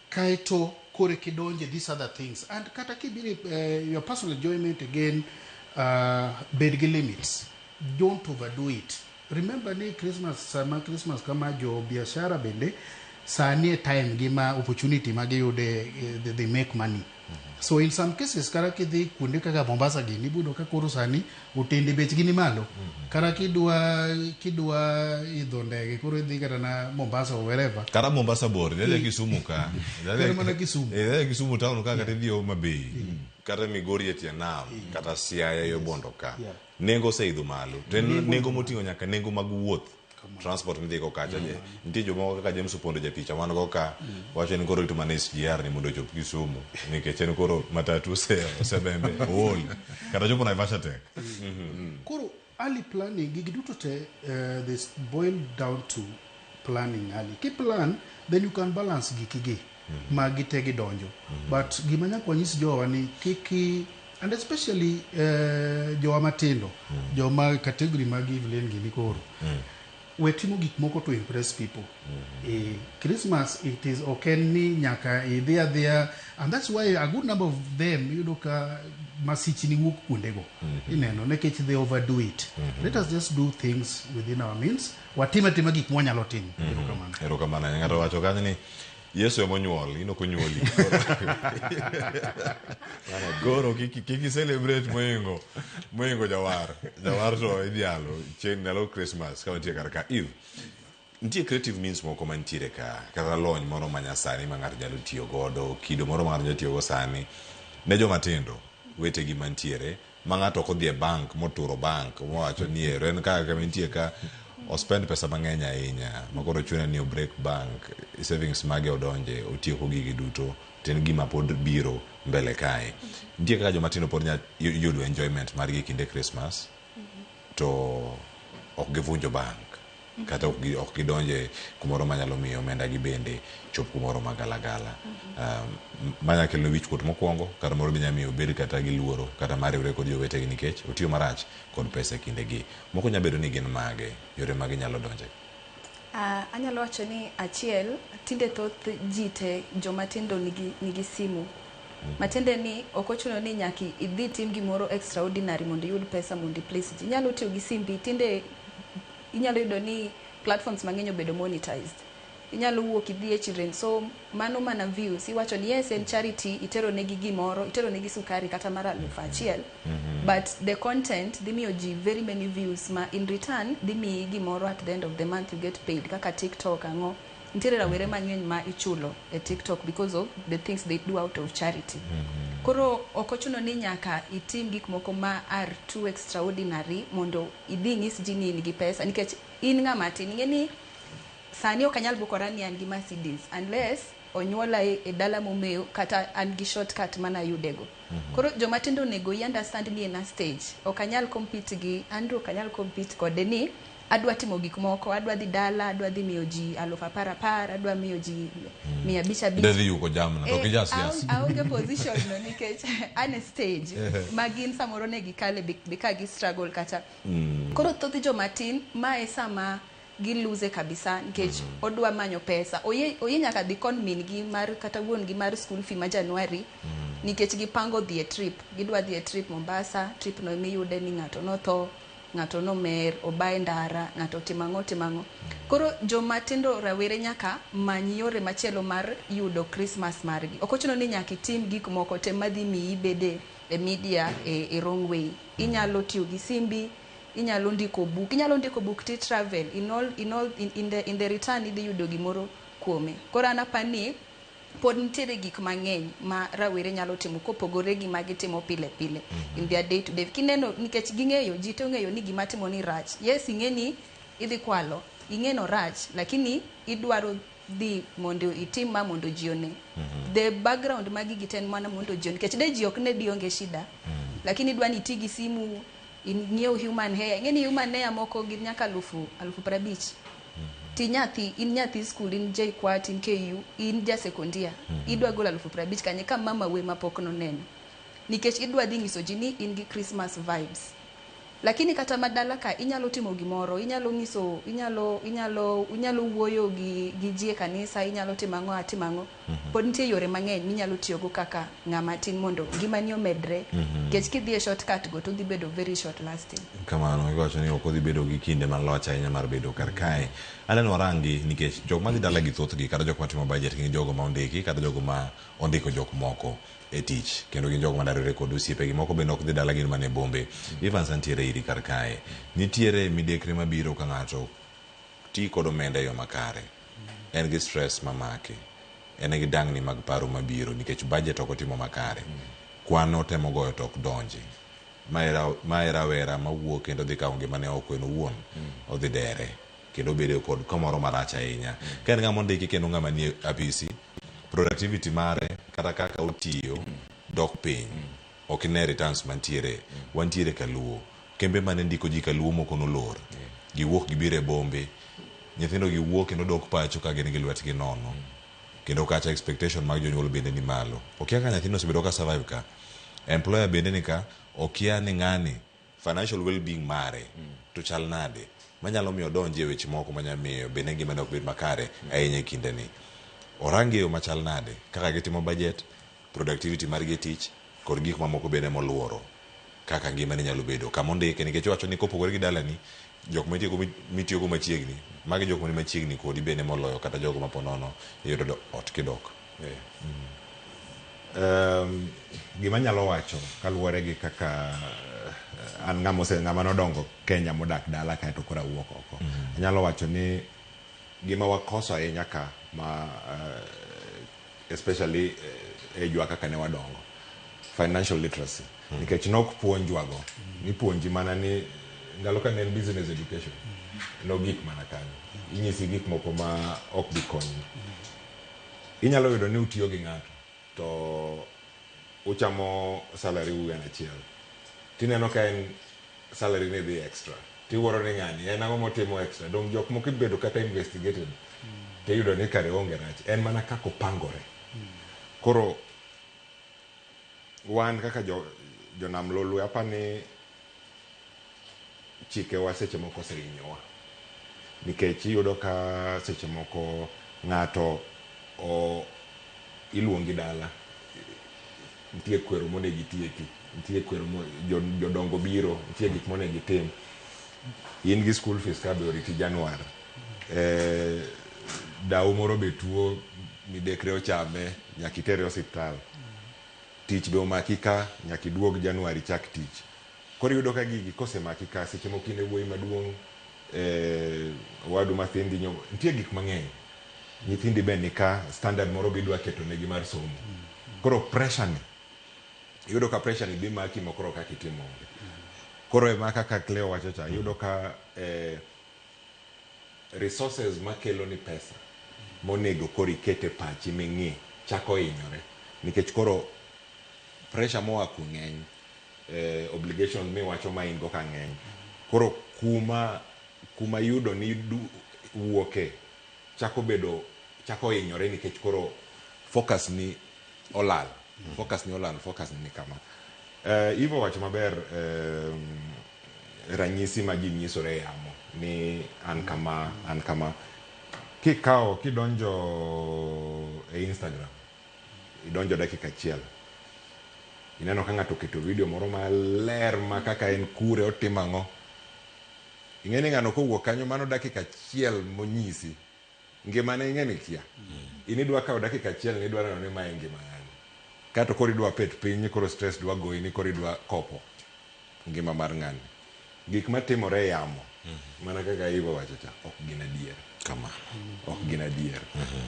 Kaeto kore kidonje these other things. And kata kibiro your personal enjoyment again, bed gi limits. Don't overdo it. Remember ni Christmas, sama Christmas kama jo biashara bende, sani e time gi ma opportunity ma giyude, they make money. So in some cases, kata kidhi kuonde kaka Mombasa gini, ibiro ka koro sani otende bechgi ni malo. Kata kidwa idho ndege, koro idhi kata na Mombasa or wherever. Kata Mombasa bor, idhi Kisumu ka. Kata mana Kisumu. Idhi Kisumu town ka kata idhi Homa Bay. Kata Migori e tie nam, kata Siaya yo Bondo ka. Nengo oseidho malo. To en nengo moting'o nyaka nengo mag wuoth. Transport midhi go kacha. Nitie jomoko kaka James Opondo japicha wan go ka wacho ni koro rito mana SGR ni mondo ochop Kisumu nikech en koro matatu osebembe ool kata chopo Naivasha tek. Koro early planning gigi duto te this boil down to planning early. Ki plan then you can balance giki gi ma gite gidonjo. But gima nyaka wanyis jowa ni kiki and especially jowa matindo joma category mag Evelyn gini koro we timo gik moko to impress people. Christmas it is ok en ni nyaka idhi adhiya and that's why a good number of them yudo ka masichni wuok kuondego. Ineno nikech they overdo it. Let us just do things within our means. Watim atima gik mwanyalo timo. Erokamano. Erokamano. Ng'ato wacho kanyo ni Yesu ema onyuol, in ok onyuoli. Koro kik celebrate mohingo jawar. Jawar to idhialo chieng' ndalo Christmas ka wantie kar ka. Eve, nitie creative means moko mantiere ka, kata lony moro ma nyasani ma ng'ato nyalo tiyo godo, kido moro ma ng'ato nyalo tiyo go sani ne joma tindo wetegi mantiere ma ng'ato ok odhi e bank moturo bank mowacho ni ero en kaka kama entie ka ospend pesa mang'eny ahinya ma koro chune ni o break bank savings mage odonje otieko gigi duto to en gima pod biro mbele kae. Nitie kaka joma tindo pod nyalo yudo enjoyment margi e kinde Christmas to ok givunjo bank kata ok gidonje kumoro manyalo miyo omenda gi bende chop kumoro magalagala. Manya kelo wichkuot mokwongo kata moro be nyalo miyo obed kata gi luoro kata mar riwre kod jowetegi nikech otiyo marach kod pesa e kindegi. Moko nyalo bedo ni gin mage, yore mage nyalo donje? Anyalo wacho ni achiel, tinde thoth ji te joma tindo nigi simu. Matiende ni ok ochuno ni nyaka idhi tim gimoro extraordinary mondo iyud pesa mondo i please ji. Inyalo tiyo gi simbi, tinde inyalo yudo ni platforms mang'eny obedo monetized. Inyalo wuok idhi e children's home, mano mana views. Iwacho ni yes en charity, itero negi gimoro, itero negi sukari kata mar 1000. But the content dhi miyo ji very many views ma in return dhi miyi gimoro at the end of the month you get paid kaka TikTok ang'o. Nitiere rawere mang'eny ma ichulo e TikTok because of the things they do out of charity. Koro ok ochuno ni nyaka itim gik moko ma are too extraordinary mondo idhi inyis ji ni in gi pesa nikech in ng'ama tin. Ing'e ni sani ok anyal bukora ni an gi Mercedes unless onyuola e dala momew kata an gi shortcut manayudego. Koro joma tindo onego i understand ni en a stage. Ok anyal compete gi Andrew, ok anyal compete kode ni adwa timo gik moko, adwa dhi dala, adwa dhi miyo ji 10,000 10,000, adwa miyo ji 500 500. Idwa dhi yuko jamna, to ok ijas jas. Aonge position no nikech an e stage ma gin samoro ne gikale be ka gi struggle kata. Koro thoth joma tin ma e sama giluze kabisa nikech odwa manyo pesa. Oye nyaka dhi kon min gi mar kata wuon gi mar school fee ma January nikech gipango dhi e trip. Gidwa dhi e trip Mombasa, trip no emiyude ni ng'ato notho, ng'ato nomer, obaye ndara, ng'ato otimo ang'o, otimo ang'o. Koro joma tindo rawere nyaka many yore machielo mar yudo Christmas margi. Ok ochuno ni nyaka itim gik moko te madhi miyi ibede e media e wrong way. Inyalo tiyo gi simbi, inyalo ndiko buk, inyalo ndiko buk ti travel in all, in all, in, in the, in the return idhi yudo gimoro kuome. Koro an apani pod nitiere gik mang'eny ma rawere nyalo timo kopogore gi ma gitimo pile pile in their day to day. Kineno nikech ging'eyo, ji te ong'eyo ni gima timo ni rach. Yes, ing'e ni idhi kwalo, ing'e no rach, lakini idwaro dhi mondo itim ma mondo ji one. The background mag gigi te en mana mondo ji one. Nikech de ji ok ne di onge shida. Lakini idwa ni iti gi simu, ing'iew human hair. Ing'e ni human hair moko gin nyaka 50,000. Ti nyathi, in nyathi school, in JKUAT, in KU, in ja sekondia. Idwa golo 50,000 kanye ka mama we mapok noneno. Nikech idwa dhi nyiso ji ni in gi Christmas vibes. Lakini kata madala ka inyalo timo gimoro, inyalo nyiso, inyalo, inyalo, inyalo wuoyo gi ji e kanisa, inyalo timo ang'o, atimo ang'o. Pod nitie yore mang'eny minyalo tiyogo kaka ng'ama tin mondo ngimani omedre. Nikech kidhi e shortcut go to dhi bedo very short lasting. Kamano, iwacho ni ok odhi bedo gi kinde malach ahinya mar bedo kar kae. Aneno warangi nikech jok madhi dala gi thothgi kata jok matimo budget gin jogo ma ondiki kata jogo ma ondiko jok moko e tich kendo gin jogo madarore kod osiepegi moko bende ok dhi dala gin mana e bombe. Evans antiere iri kar kae. Nitiere midekre mabiro ka ng'ato ti kod omenda e yo makare. En gi stress mamake. En gi dangni mag paro mabiro nikech budget ok otimo makare. Kwan otemo goyo to ok donji. Mae rawera mawuok kendo dhi kawo ngimane oko en owuon. Odhi dere kendo obedo kod kamoro marach ahinya. Ka en ng'ama ondiki kendo ng'ama nie apisi, productivity mare kata kaka otiyo dok piny. Ok ine returns mantiere. Wantiere kaluo. Kembe mane ndiko ji kaluo moko nolor. Giwuok gibiro e bombe. Nyithindo giwuok kendo dok pacho ka gin gi lwetgi nono. Kendo kacha expectation mag jonyuol bende ni malo. Okia ka nyathino osebedo ka survive ka. Employer bende ni ka, okia ni ng'ani financial well-being mare to chal nade. Manyalo miyo odonji e weche moko manyalo miyo bende ngimane ok bed makare ahinya e kindeni. Orang e yo machal nade kaka gitimo budget, productivity margi e tich kod gik mamoko bende moluoro kaka ngimane nyalo bedo. Kama ondike nikech iwacho ni kopogore gi dalani, jok mitiyogo machiegni, magi jok mani machiegni kodi bende moloyo kata jogo ma ponono iyudo ot kidok. Gima anyalo wacho kaluwore gi kaka an ng'ama nodongo Kenya modak dala kaeto koro awuok oko. Anyalo wacho ni gima wakoso ahinya ka ma especially e jwa kaka ne wadongo, financial literacy. Nikech nok puonjwago, nipuonji mana ni ndalo ka ne en business education, nogik mana kanyo. Inyisi gik moko ma ok bi konyi. Inyalo yudo ni utiyo gi ng'ato to uchamo salary u en achiel. Tineno ka en salary ne dhi extra. Tiwuoro ni ng'ani en ang'o motimo extra. Dong jok moko ibedo kata investigated. Tiyudo ni kare onge rach. En mana kaka opangore. Koro wan kaka jonam lolwe apani chikewa seche moko osehinyowa. Nikech iyudo ka seche moko ng'ato iluongi dala, nitie kwero monego itieki, nitie kwero jodongo biro, nitie gik monego itim. In gi school fees ka be oriti Januar. Dau moro be tuo, midekre ochame, nyaka itere osiptal. Tich be omaki ka, nyaka iduog Januar ichak tich. Koro iyudo ka gigi kosemaki ka, seche moko in e wuoyi maduong', owadu mathin dhi nyombo, nitie gik mang'eny. Nyithindi be nika, standard moro be idwa keto negi mar somo. Koro pressure ni, iyudo ka pressure ni dhi maki ma koro kaka itimo onge. Koro ema kaka Cleo wacho cha, iyudo ka resources makelo ni pesa monego koro iket e pachi ming'i chako hinyore. Nikech koro pressure moa ku ng'eny, obligation miwacho ma in go ka ng'eny. Koro kuma yudo ni wuoke chako bedo, chako hinyore nikech koro focus ni olal. Focus ni olal, focus ni kama. Ivo wacho maber, ranyisi ma ji nyisore e yamo ni an kama, an kama. Kikawo, kidonjo e Instagram, idonjo dakika achiel, ineno ka ng'ato oketo video moro maler ma kaka en kure otimo ang'o, Ing'e ni ng'ano kowuok kanyo mano dakika achiel monyisi. Ngimane ing'e ni kia. In idwa kawo dakika achiel ni idwa neno ni mae ngima ng'ani. Kato koro idwa pet piny koro stress dwa goyi ni koro idwa kopo ngima mar ng'ani. Gik matimore e yamo mana kaka Ivo wacho cha ok gin adier. Kama. Ok gin adier.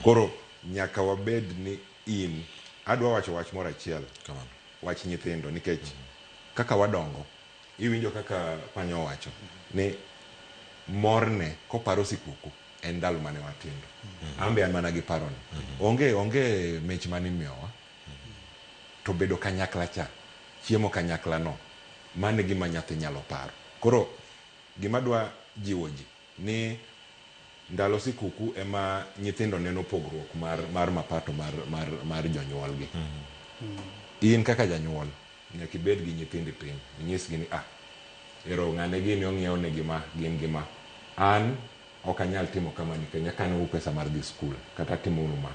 Koro nyaka wabed ni in adwa wacho wach moro achiel. Kamano. Wach nyithindo nikech kaka wadongo iwinjo kaka Panya owacho ni morne koparo sikuku en ndalo mane watindo. An be an mana gi paroni. Onge mich mane imiyowa to bedo kanyakla cha, chiemo kanyakla no, mano e gima nyathi nyalo paro. Koro gima dwa jiwo ji ni ndalo sikuku ema nyithindo neno pogruok mar mapato mar jonyuolgi. In kaka janyuol nyaka ibed gi nyithindi piny, inyisgi ni ero ng'ane gini ong'iewo negi ma, gin gi ma. An ok anyal timo kama nikech nyaka anuo pesa mar dhi skul kata atimo unu ma.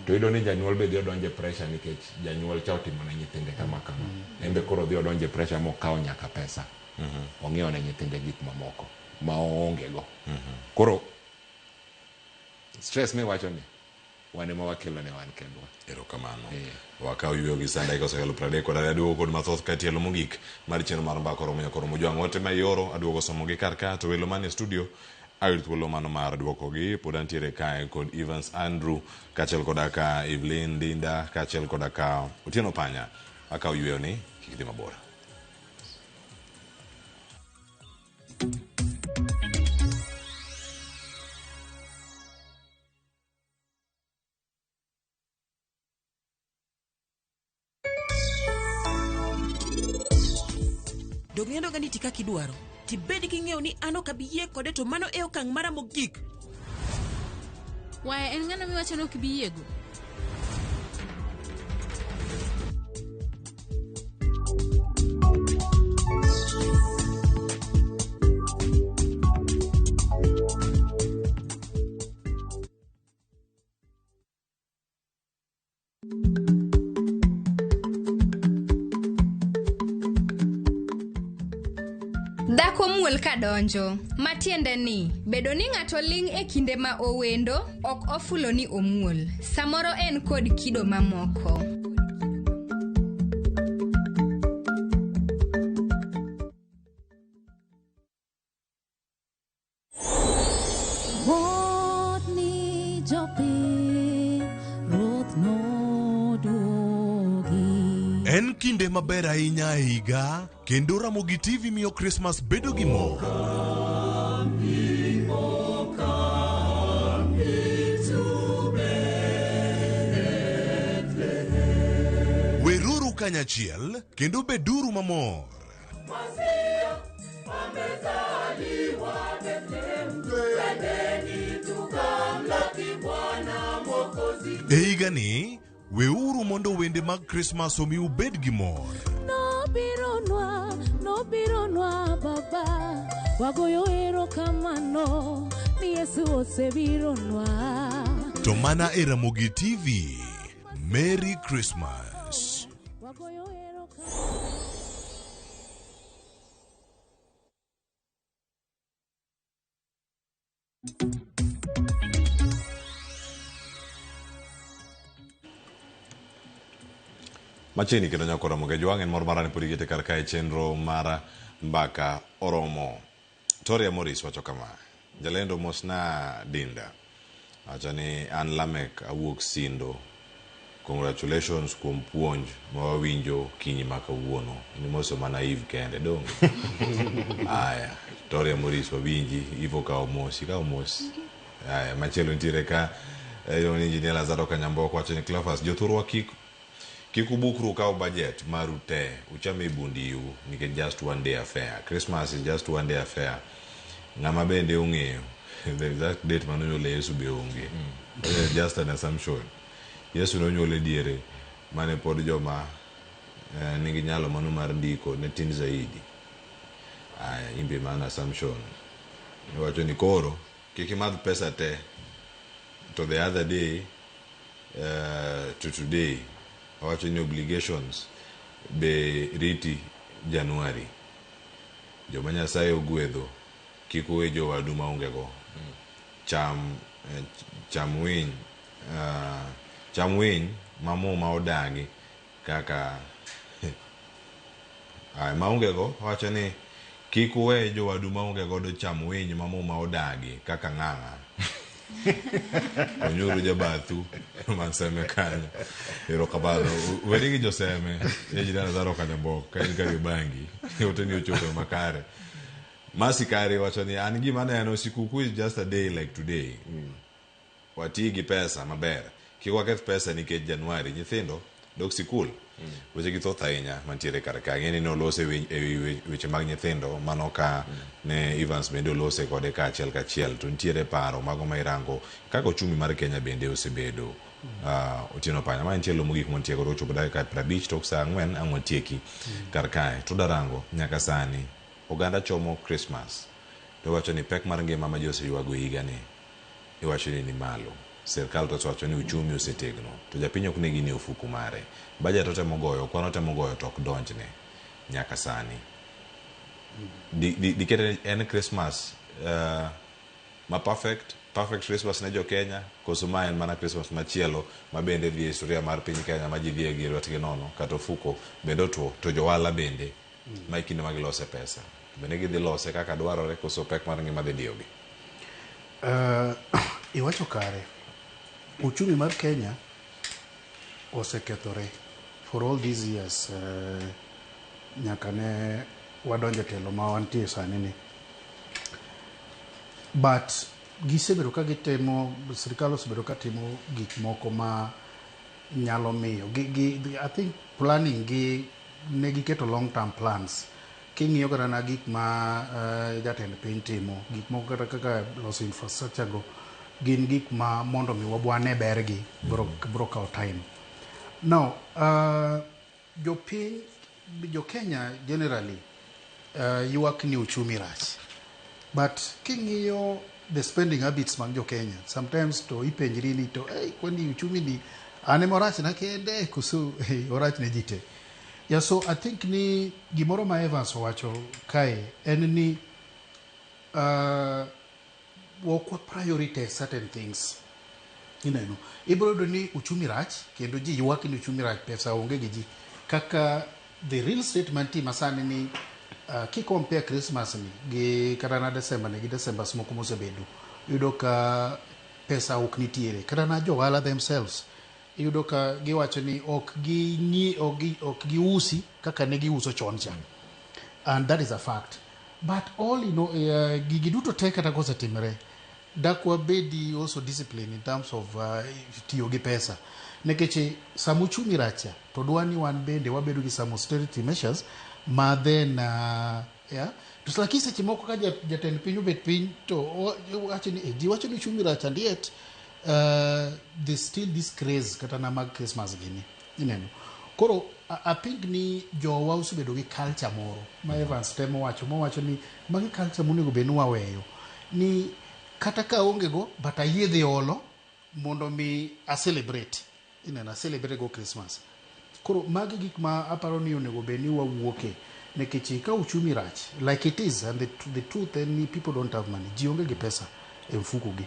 To iyudo ni janyuol be dhi odonjo e pressure nikech janyuol cha otimo ne nyithinde kama kama. En be koro odhi odonjo e pressure mokawo nyaka pesa. Ong'iewo ne nyithinde gik mamoko ma oonge go. Koro stress miwacho ni wan ema wakelo ne wan kendwa. Erokamano. Wakaw yueyo gi sanda dakika osekalo 32 aduogo kod mathoth ka tielo mogik mar chenro mar mbaka oromo nyaka oromo jwang' ote ma ioro aduogo somogi kar ka to welo manie studio ayud thuolo mano mar duokogi pod antiere kae kod Evans Andrew kaachiel koda ka Evelyn Dinda kaachiel koda ka Otieno Panya akaw yueyo ni kik dhi mabor. Dog nindo ga ni ti kaka idwaro. Tibed king'eyo ni an ok abi yie kode to mano e okang' mara mogik. Waya en ng'ano miwacho ni ok ibi yiego? Dhako muol kadonjo, matiende ni bedo ni ng'ato ling' e kinde ma owendo ok ofulo ni omuol. Samoro en kod kido mamoko. Ruoth ni jopiny, Ruoth noduogi. En kinde maber ahinya e higa kendo Ramogi TV miyo Christmas bedo gi mor. Weruru kanyachiel kendo beduru mamor. E higani, weuru mondo wende mag Christmas omi ubed gi mor. Nobironwa, nobironwa baba, wagoyo erokamano ni Yesu osebironwa. To mana e Ramogi TV. Merry Christmas. Wagoyo erokamano. Machiegni kendo nyaka oromo gi jwang' en mor mara ni pod ikete kar kae chenro mar mbaka oromo. Toria Morris wacho kama, jalendo mosna Dinda. Wacho ni an Lamek awuok Sindo. Congratulations kuom puonj ma wawinjo kinyi ma kawuono. In moso mana Eve kende donge? Aya, Toria Morris wawinji, Eve okawo mos, ikawo mos. Aya, machielo nitiere ka iluongo ni Engineer Lazaro Kanyamboko wacho ni Cleophas, jothurwa kik ubukru ukaw budget maru te ucham e bundiu nikech just one day affair. Christmas is just one day affair. Ng'ama bende ong'eyo the exact date manonyuole Yesu be onge. Just an assumption. Yesu nonyuol e diere mane pod joma nigi nyalo mano mar ndiko ne tin zaidi. Aya, imbe mana assumption. Iwacho ni koro kik imadh pesa te to the other day to today owacho ni obligations be riti January. Joma Nyasaye ogwedho Kik uwe jowadu maonge go. Cham eh, cham winy ah, cham winy ma muma odagi kaka Aya, maonge go wacho ni kik uwe jowadu maonge godo cham winy ma muma odagi kaka ng'ang'a. Konyuru jabathu man Seme kanyo. Erokamano. Weri gi joseme. E jirani Zaro Kanyambok ka in Kariobangi. Ote ni ochopo makare. Masi Kari wacho ni an gima aneno sikuku is just a day like today. Wati gi pesa maber. Kik waketh pesa nikech Januari nyithindo dok sikul. Weche gi thoth ahinya mantiere kar ka. Ing'e ni nolose e wi weche mag nyithindo mano ka ne Evans bende olose kode kaachiel kachiel to nitiere paro mago ma irango kaka ochumi mar Kenya bende osebedo. Otieno Panya ma en tielo mogik mwantie godo ochopo dakika 50 tok saa 4 ang' watieki kar kae. To darango nyaka sani oganda chomo Christmas to iwacho ni pek mar ngima ma ji oseywago e higani iwacho ni ni malo. Sirkal to osewacho ni uchumi osetegno to japiny ok ne gini e ofuku mare. Budget otemo goyo, kwan otemo goyo to ok donjne nyaka sani. Dikete en Christmas ma perfect, perfect Christmas ne jo Kenya koso ma en mana Christmas machielo ma bende dhi e historia mar piny Kenya ma ji dhiye gi lwetgi nono kata ofuko bende otuo to johala bende ma e kinde ma gilose pesa bende gidhi lose kaka dwarore koso pek mar ngima dhi diyogi. Iwacho kare. Uchumi mar Kenya osekethore for all these years nyaka ne wadonjo e telo ma wantie sani ni. But gisebedo ka gitimo, sirikal osebedo ka timo gik moko ma nyalo miyo gi, I think planning gi ne giketo long term plans. King'iyo kata na gik ma jatend piny timo, gik moko kata kaka loso infrastructure go, gin gik ma mondo mi wabwane bergi bro kawo time. Now, jopiny, jo Kenya generally ywak ni uchumi rach. But king'iyo the spending habits mag jo Kenya, sometimes to ipenjri ni to hey, kwani uchumi ni an ema orach na kende koso hey, orach ne ji te. Yeah, so I think ni gimoro ma Evans owacho kae en ni ok wa prioritize certain things. Ineno, ibiro yudo ni uchumi rach kendo ji ywak ni uchumi rach, pesa onge gi ji. Kaka the real state mantie masani ni ki compare Christmas ni gi kata na December ni gi Decembers moko mosebedo, iyudo ka pesa ok nitiere. Kata na jo ohala themselves iyudo ka giwacho ni ok gi ok giusi kaka ne giuso chon cha. And that is a fact. But all in all, gigi duto te kata kosetimre, dak wabedi also discipline in terms of tiyo gi pesa. Nikech sama uchumi rach cha, to dwa ni wan bende wabedo gi some austerity measures ma then yeah. To lakini seche moko ka jatend piny obet piny to wacho ni ji wacho ni uchumi rach and yet there's still this craze kata na mag Christmas gini. Ineno. Koro I think ni jowa osebedo gi culture moro ma Evans temo wacho mowacho ni magi culture monego bed ni waweyo ni kata ka aonge go but ayie dhi olo mondo mi a celebrate. Ineno, a celebrate go Christmas. Koro magi gik ma aparo ni onego bed ni wawuoke nikech ka uchumi rach like it is and the truth en ni people don't have money. Ji onge gi pesa e mfuko gi.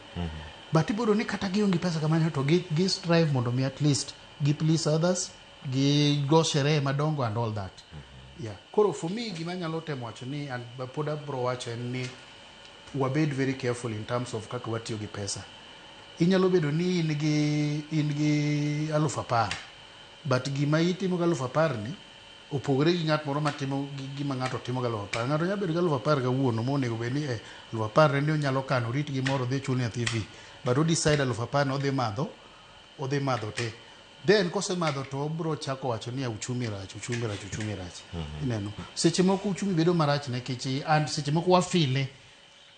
But ibiro ni kata gionge pesa kamano to gi strive mondo mi at least gi please others, gi go sherehe madongo and all that. Yeah. Koro for me gima anyalo temo wacho ni and pod abro wacho en ni wabed very careful in terms of kaka watiyo gi pesa. Inyalo bedo ni in gi 10,000 but gima itimo gi 10,000 ni opogore gi ng'at moro matimo gi gima ng'ato timo gi 10,000. Ng'ato nyalo bedo gi 10,000 kawuono monego bed ni 10,000 ni onyalo kano orit gimoro odhi ochul nyathi fee. But o decide 10,000 no odhi madho te. Then kosemadho to obro chako wacho ni uchumi rach, uchumi rach, uchumi rach. Ineno. Seche moko uchumi bedo marach nikech and seche moko wafile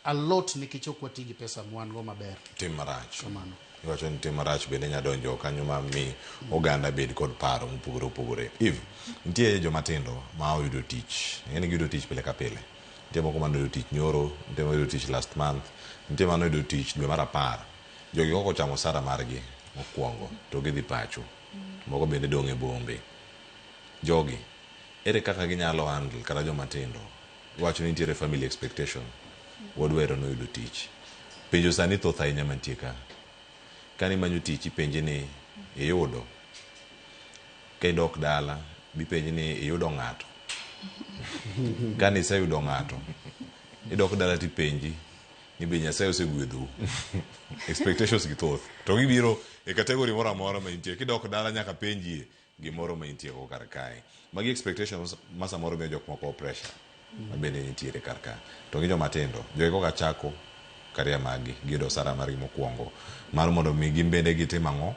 a lot nikech ok wati gi pesa mwan go maber. Tim marach. Kamano. Iwacho ni tim marach bende nyalo donjo kanyo ma mi oganda bed kod paro mopogore opogore. Eve, nitie joma tindo ma oyudo tich. Ing'e ni giyudo tich pile ka pile. Nitie moko mane oyudo tich nyoro, nitie mane oyudo tich last month, nitie mane oyudo tich dwe mar 10. Jogi kok ochamo osara margi mokwongo to gidhi pacho. Moko bende dong' e bombe. Jogi, ere kaka ginyalo handle kata joma tindo? Iwacho ni nitiere family expectation. Wuodwa ero noyudo tich. Penjo sani thoth ahinya mantie ka. Kane imanyo tich ipenji ni iyudo. Ka idok dala bipenji ni iyudo ng'ato. Kane iseyudo ng'ato, idok dala tipenji ni be Nyasaye osegwedhou. Expectations gi thoth. To gibiro e category moro amora ma intie. Kidok dala nyaka penjie gimoro ma intie go kar kae. Magi expectations ma samoro miyo jok moko pressure ma bende nitiere kar ka. To gi joma tindo, jogi koka chako career margi, giyudo osara margi mokwongo mar mondo mi gin bende gitim ang'o?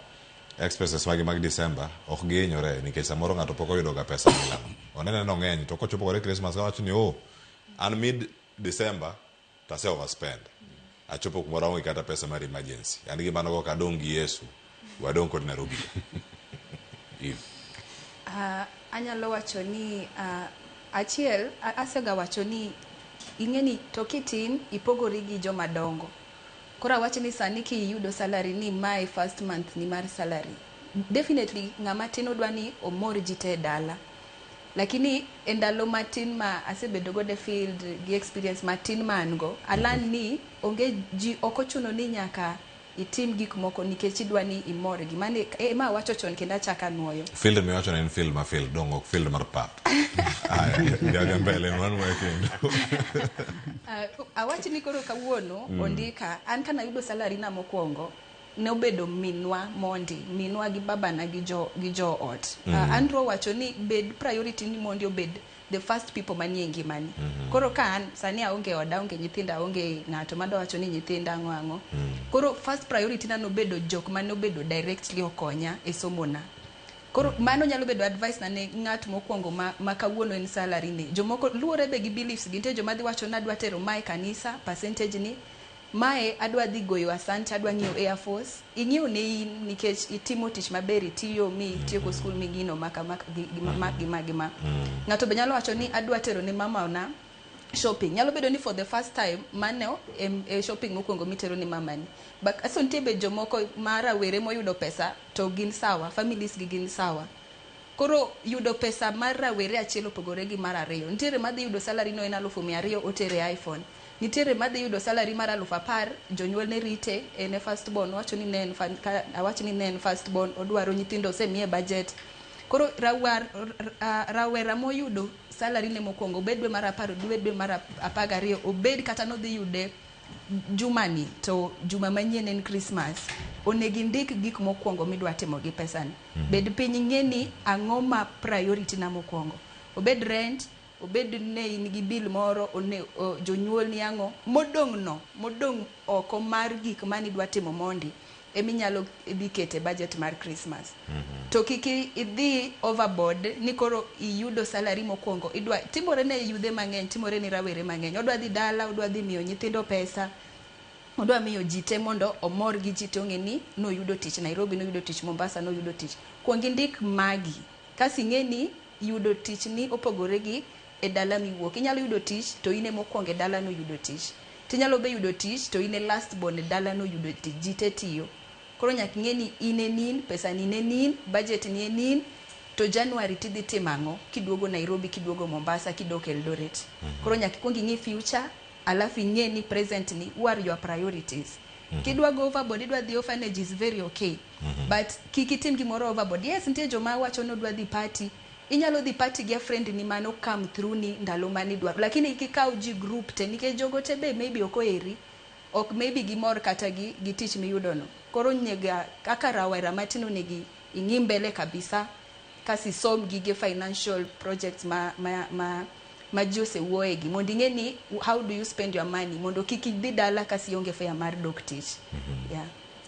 Expenses magi mag December ok gihinyore nikech samoro ng'ato pok oyudo ga pesa milano. Onene ni ong'eny to kochopo kode Christmas owacho ni oh, an mid December to ase overspend. Achopo kumoro aonge kata pesa mar emergency. An gi mano koka adong' gi Yesu, wadong' kod Nairobi. Eve. Anyalo wacho ni achiel asega wacho ni ing'e ni to kitin ipogori gi joma dongo. Koro awach ni sani kiyudo salary ni mae first month ni mar salary. Definitely ng'ama tin odwa ni omor ji te e dala. Lakini e ndalo matin ma asebedo godo e field gi experience matin ma an go, a learn ni onge ji ok ochuno ni nyaka itim gik moko nikech idwa ni imorgi. Mano ema awacho chon kendo achako anuoyo. Field miwacho ni en field ma field, dong' ok field mar pap. Aya, dhi mbele wanwoyo kendo. Awach ni koro kawuono ondika an kanayudo salary na mokwongo nobedo minwa mondi minwa gi babana gi jo gi jo ot. Andrew owacho ni bed priority ni mondi obed the first people manie ngimani. Koro ka an sani aonge oda, aonge nyithinda, aonge ng'ato madwa wacho ni nyithinda ang'o ang'o. Koro first priority na nobedo jok manobedo directly okonya e somona. Koro mano nyalo bedo advice na ne ng'at mokwongo ma kawuono en salary ni. Jomoko luwore be gi beliefs gi. Nitie joma dhi wacho ni adwa tero mae kanisa, percentage ni. Mae adwa dhi goyo asante, adwa ng'iewo Air Force. Ing'iewo ne in nikech itimo tich maber, itiyo mi itieko skul mi gino ma kama gi ma gi ma gi ma. Ng'ato be nyalo wacho ni adwa tero ne mama na shopping. Nyalo bedo ni for the first time mano e shopping mokwongo mitero ne mamani. But aso nitie be jomoko ma rawere moyudo pesa to gin sawa, families gi gin sawa. Koro yudo pesa mar rawere achiel opogore gi mar ariyo. Nitiere madhi yudo salary no en 200,000 otere iPhone. Nitiere madhi yudo salary mar 10,000, jonyuol ne rite, en e first born, owacho ni ne en awach ni ne en first born, odwaro nyithindo osemiye budget. Koro rawera moyudo salary ne mokwongo, obed dwe mar 10, obed dwe mar 12, obed kata nodhi yude jumani, to juma manyien en Christmas. Onego indik gik mokwongo midwa timo gi pesani. Bed piny ing'e ni ang'o ma priority na mokwongo. Obed rent, obed ne in gi bill moro, jonyuol ni ang'o, modong' no, modong' oko mar gik manidwa timo mondi, eminyalo dhi kete budget mar Christmas. To kik idhi overboard ni koro iyudo salary mokwongo, idwa timore ne yudhe mang'eny, timore ne rawere mang'eny. Odwa dhi dala, odwa dhi miyo nyithindo pesa, odwa miyo ji te mondo omor gi ji te ong'e ni noyudo tich Nairobi, noyudo tich Mombasa, noyudo tich. Kuong indik magi, kasi ing'e ni yudo tich ni opogore gi e dala miwuok. Inyalo yudo tich to in ema okwongo e dala no yudo tich. Tinyalo be yudo tich to in e last born e dala no yudo tich. Ji te tiyo. Koro nyaka ing'e ni in en in, pesa ni en in, budget ni en in, to January tidhi timo ang'o kiduogo Nairobi, kiduogo Mombasa, kidok Eldoret. Koro nyaka ikuong ing'i future, alafu ing'e ni present ni, who are your priorities. Kidwa go overboard, idwa dhi orphanage is very okay. But kik itim gimoro overboard. Yes, nitie joma wacho ni odwa dhi party. Inyalo dhi party gi a friend ni mano come through ni ndalo mane idwaro. Lakini kik ikaw ji group te nikech jogo te be maybe ok oheri. Ok maybe gimor kata gi tich miyudo no. Koro nyega kaka rawera matin onego ing'i mbele kabisa kasi som gige financial projects ma ji osewuoye gi mondo ing'e ni how do you spend your money mondo kik idhi dala kasi ionge fare mar dok tich. Yeah.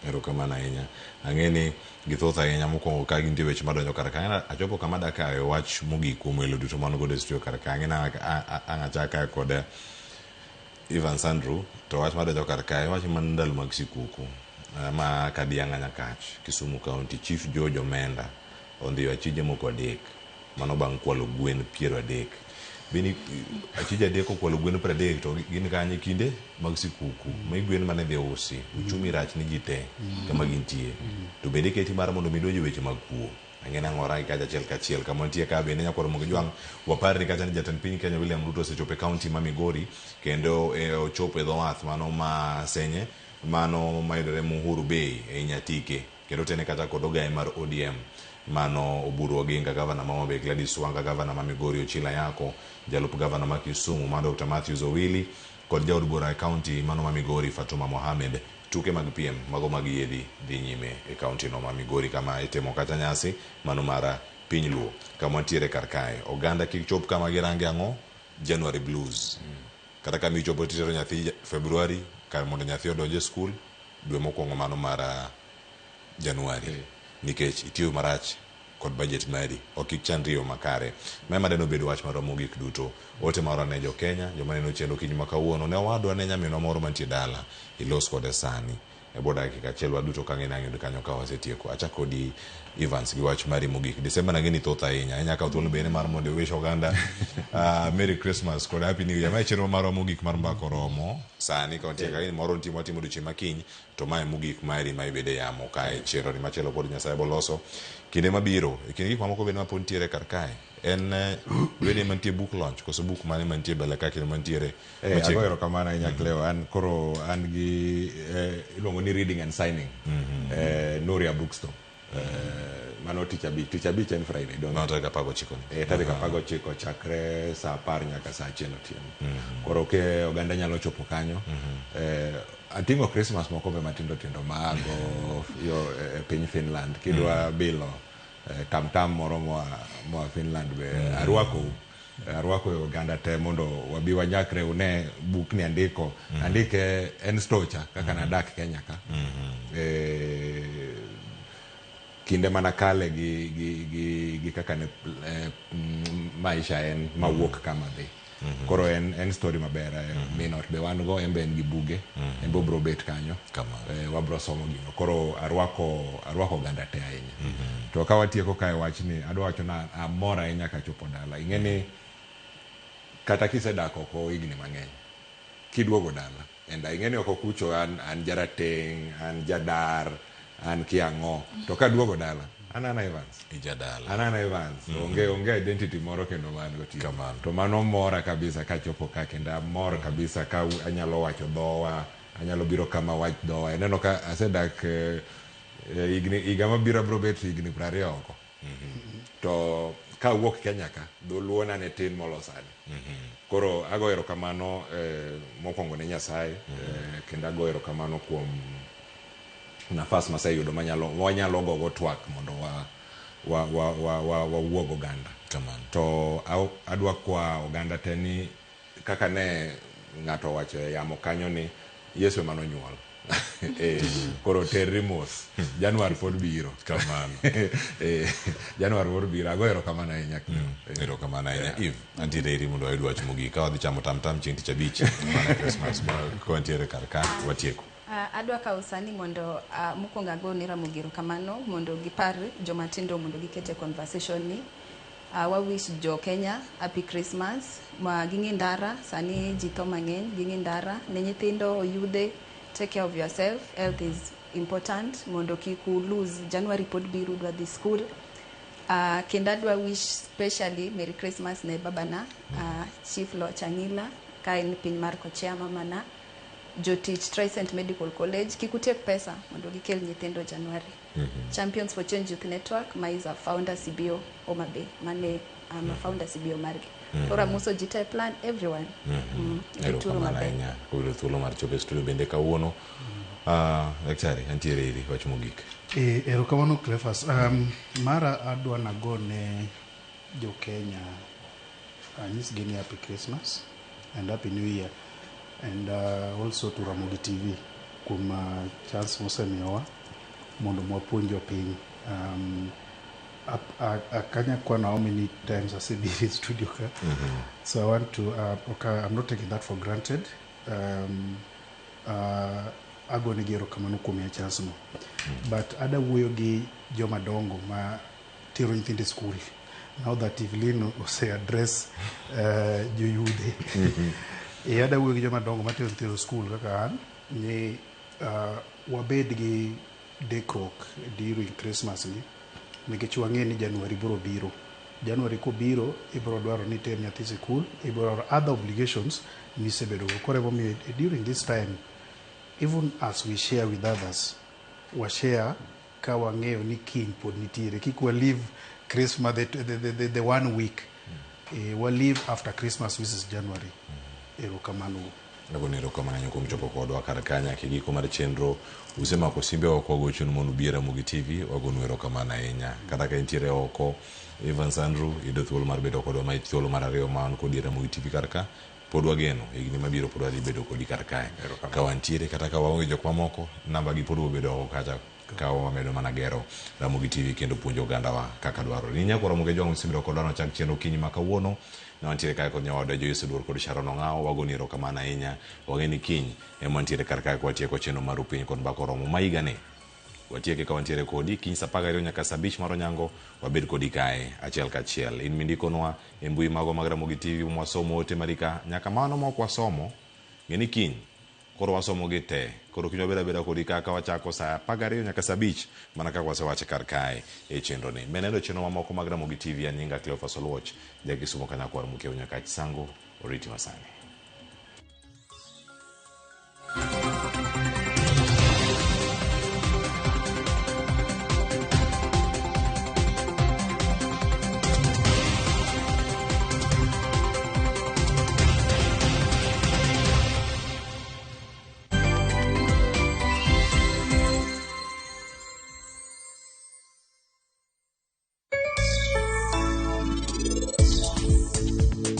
Erokamano ahinya. Ang'e ni githoth ahinya mokwongo ka gintie weche madonjo kar ka. Achopo kama dakawe wach mogik kuom welo duto man godo e studio kar ka. Ang'e ni ang' achak kae kod Evans Andrew to wach madonjo kar kae wach man ndalo mag sikuku ma Kadiang'a Nyakach, Kisumu County, Chief George Omenda ondhiyo achije moko 3 mano bang' kwalo gwen 30. Bende achije adek okwalo gwen 30 to gin kanye kinde mag sikuku. Ma gwen mane dhi usi. Uchumi rach ni ji te kama gintie. To bende keti mar mondo mi donje weche mag kuo. Ang'e nang'o rangi kacha achiel kachiel kama nitie ka bende nyakwar Ramogi Jwang' wapar ni kacha ni jatend piny Kenya William Ruto osechopo e kaunti ma Migori kendo ochopo e dho wath mano ma Senye mano mayudore Muhuru Bay ei Nyatike kendo otene kata kod ogaye mar ODM mano Oburu Oginga, gavana ma Homa Bay Gladys Wanga, gavana ma Migori Ochilo Ayako, jalup gavana ma Kisumu ma Dr. Matthews Owili kod jaod bura e kaunti mano ma Migori Fatuma Mohamed. Tuke mag piem mago mag yiedhi dhi nyime e kaunti no ma Migori kama itimo kata nyasi mano mar piny Luo kama wantiere kar kae. Oganda kik chop kama girange ang'o? January blues. Kata kama ichopo titero nyathi February kar mondo nyathi odonj e skul dwe mokwongo mano mar January nikech itiyo marach kod budget mari ok ikchanri yo makare. Ma ema deno bedo wach marwa mogik duto. Ote marwa ne jo Kenya, joma neno chenro kiny ma kawuono ne owadwa ne nyaminwa moro mantie dala ilos kode sani. E bwo dakika achiel waduto ka ng'e yudo kanyo ka wasetieko. Achako kodi Evans gi wach mari mogik. Desemba nang'e ni thoth ahinya. Inya kawo thuolo bende mar mondo iwish oganda Merry Christmas kod Happy New Year. Mae chenro marwa mogik mar mbaka oromo. Sani ka wantie ka moro nitie mwatimo odiochieng' ma kiny to mae mogik mari ma ibede yamo kae chenro ni machielo pod Nyasaye boloso. Kinde mabiro, e kind gik mamoko bende mapod nitiere kar kae, en wede mantie book launch koso book mane mantie mbele ka kendo mantiere machiegni? Agoyo erokamano ahinya Cleo. An koro an gi iluongo ni reading and signing. Nuria Bookstore. Mano tich abich. Tich abich en Friday, donge? Mano tarik 19 ni. Tarik 19 chakre saa 10 nyaka saa 1 otieno. Koro ke oganda nyalo chopo kanyo. Ating'o Christmas moko be matindo tindo ma ago yo e piny Finland. Kidwa bilo tam tam moro moa Finland be arwako oganda te mondo wabi wanyakre une buk ni andiko. Andike en stocha kaka nadak Kenya ka. Kinde mana kale gi kaka ne maisha en mawuok kama dhi. Koro en story maber. Min ot be wan go, en be en gi buge, en be obro bet kanyo. Wabro somo gino. Koro arwako oganda te ahinya. To ka watieko kae wachni, adwa wacho na amor ahinya kachopo dala. Ing'e ni kata kisedak oko higni mang'eny, kiduogo dala, and ing'e ni oko kucho an jarateng', an jadar, an kiang'o. To kaduogo dala, an Anna Evans. Ijadala. An Anna Evans. Onge identity moro kendo man go tinde. To mano mora kabisa kachopo ka kendo amor kabisa ka anyalo wacho dhowa, anyalo biro kama wach dhowa. Ineno ka asedak higa mabiro abiro bet higni 20 oko. To kawuok Kenya ka, dholuo na ne tin molo sani. Koro ago erokamano mokwongo ne Nyasaye, kendo ago erokamano kuom nafas maseyudo wanyalo gogo twak mondo wawuog oganda. To adwa kwa oganda te ni kaka ne ng'ato owacho e yamo kanyo ni Yesu ema nonyuol. Koro terri mos. Januar pod biro. Kamano. Januar pod biro. Ago erokamano ahinya. Erokamano ahinya. Eve, antiere iri mondo wayud wach mogik. Ka wadhi chamo tam tam chieng' tich abich. Mana Christmas. Ka wantiere kar ka watieko. Adwa kawo sani mondo mokwongo ago ne Ramogi erokamano mondo gipar joma tindo mondo giket e conversation ni. Wa wish jo Kenya happy Christmas. Ma ging'i ndara, sani ji tho mang'eny, ging'i ndara. Ne nyithindo yudhe, take care of yourself. Health is important mondo kik u lose. January pod biro udwa dhi school. Kendo adwa wish specially Merry Christmas ne babana, Chief Loch Ang'ila, ka en piny mar Kochea mamana. Jotich Tricent Medical College, kik utek pesa mondo gikel nyithindo January. Champions for Change Youth Network, ma is a founder CBO Homa Bay, mane I'm a founder CBO margi. Koro amoso ji te plan everyone. Erokamano ahinya. Oyudo thuolo mar chopo e studio bende kawuono. Daktari, antiere iri wach mogik. Erokamano Cleophas. Mara adwa nago ne jo Kenya anyisgi ni happy Christmas and happy New Year. And also to Ramogi TV kuom chance mosemiyowa mondo mwapuonj jopiny. Akanya kwano how many times asebiro e studio ka. So I want to okay, I'm not taking that for granted. Agonegi erokamano kuom miya chance no. But ada wuoyo gi joma dongo ma tero nyithindo e skul. Now that Evelyn ose address joyudhe. E ada wuoyo gi joma dongo matero nyithindo school kaka an ni wabed gi dekruok during Christmas ni nikech wang'e ni January biro biro. January kobiro ibiro dwaro ni iter nyathi sikul, ibiro dwaro other obligations misebedo go. Koro emomiyo during this time even as we share with others, wa share ka wang'eyo ni kiny pod nitiere. Kik wa leave Christmas the one week. Wa leave after Christmas which is January. Erokamano. Agoni erokamano kuom chopo kodwa kar ka nyaka e giko mar chenro. Usemako simbe oko wagochonu mondo ubi e Ramogi TV, wagonu erokamano ahinya. Kata ka intiere oko, Evans Andrew, iyudo thuolo mar bedo kodwa ma thuolo mar ariyo ma wan kodi e Ramogi TV kar ka. Pod wageno, higni mabiro pod wadhi bedo kodi kar kae. Ka wantiere kata ka waonge jok mamoko, namba gi pod bobedo oko kacha ka wamedo mana gero Ramogi TV kendo puonjo ogandawa kaka dwarore. Ni nyakwa Ramogi Ojwang' usebedo kodwa nochak chenro okinyi ma kawuono. Ne wantiere kae kod nyawadwa Joyce Oduor kod Sharon Ong'awo. Wagoni erokamano ahinya. Wang'e ni kiny ema wantiere kar kae kwatieko chenro mar Upiny kod Mbaka Oromo ma higani. Watieke ka wantiere kodi kiny saa 12 nyaka saa 5 mar onyango wabed kodi kae achiel kachiel. In mindikonwa e mbui magwa mag Ramogi TV mwasomo ote mari ka nyaka mano ma ok wasomo ng'e ni kiny koro wasomo gi te. Koro kiny wabed abeda kodi kaka wachako saa 12 nyaka saa 5 mana kaka wasewache kar kae e chenro ni. Menendo chenro mamoko mag Ramogi TV an nyinga Cleophas Oluoch, ja Kisumo Kanyakwar Mukeu Nyakach Sango, oriti masani.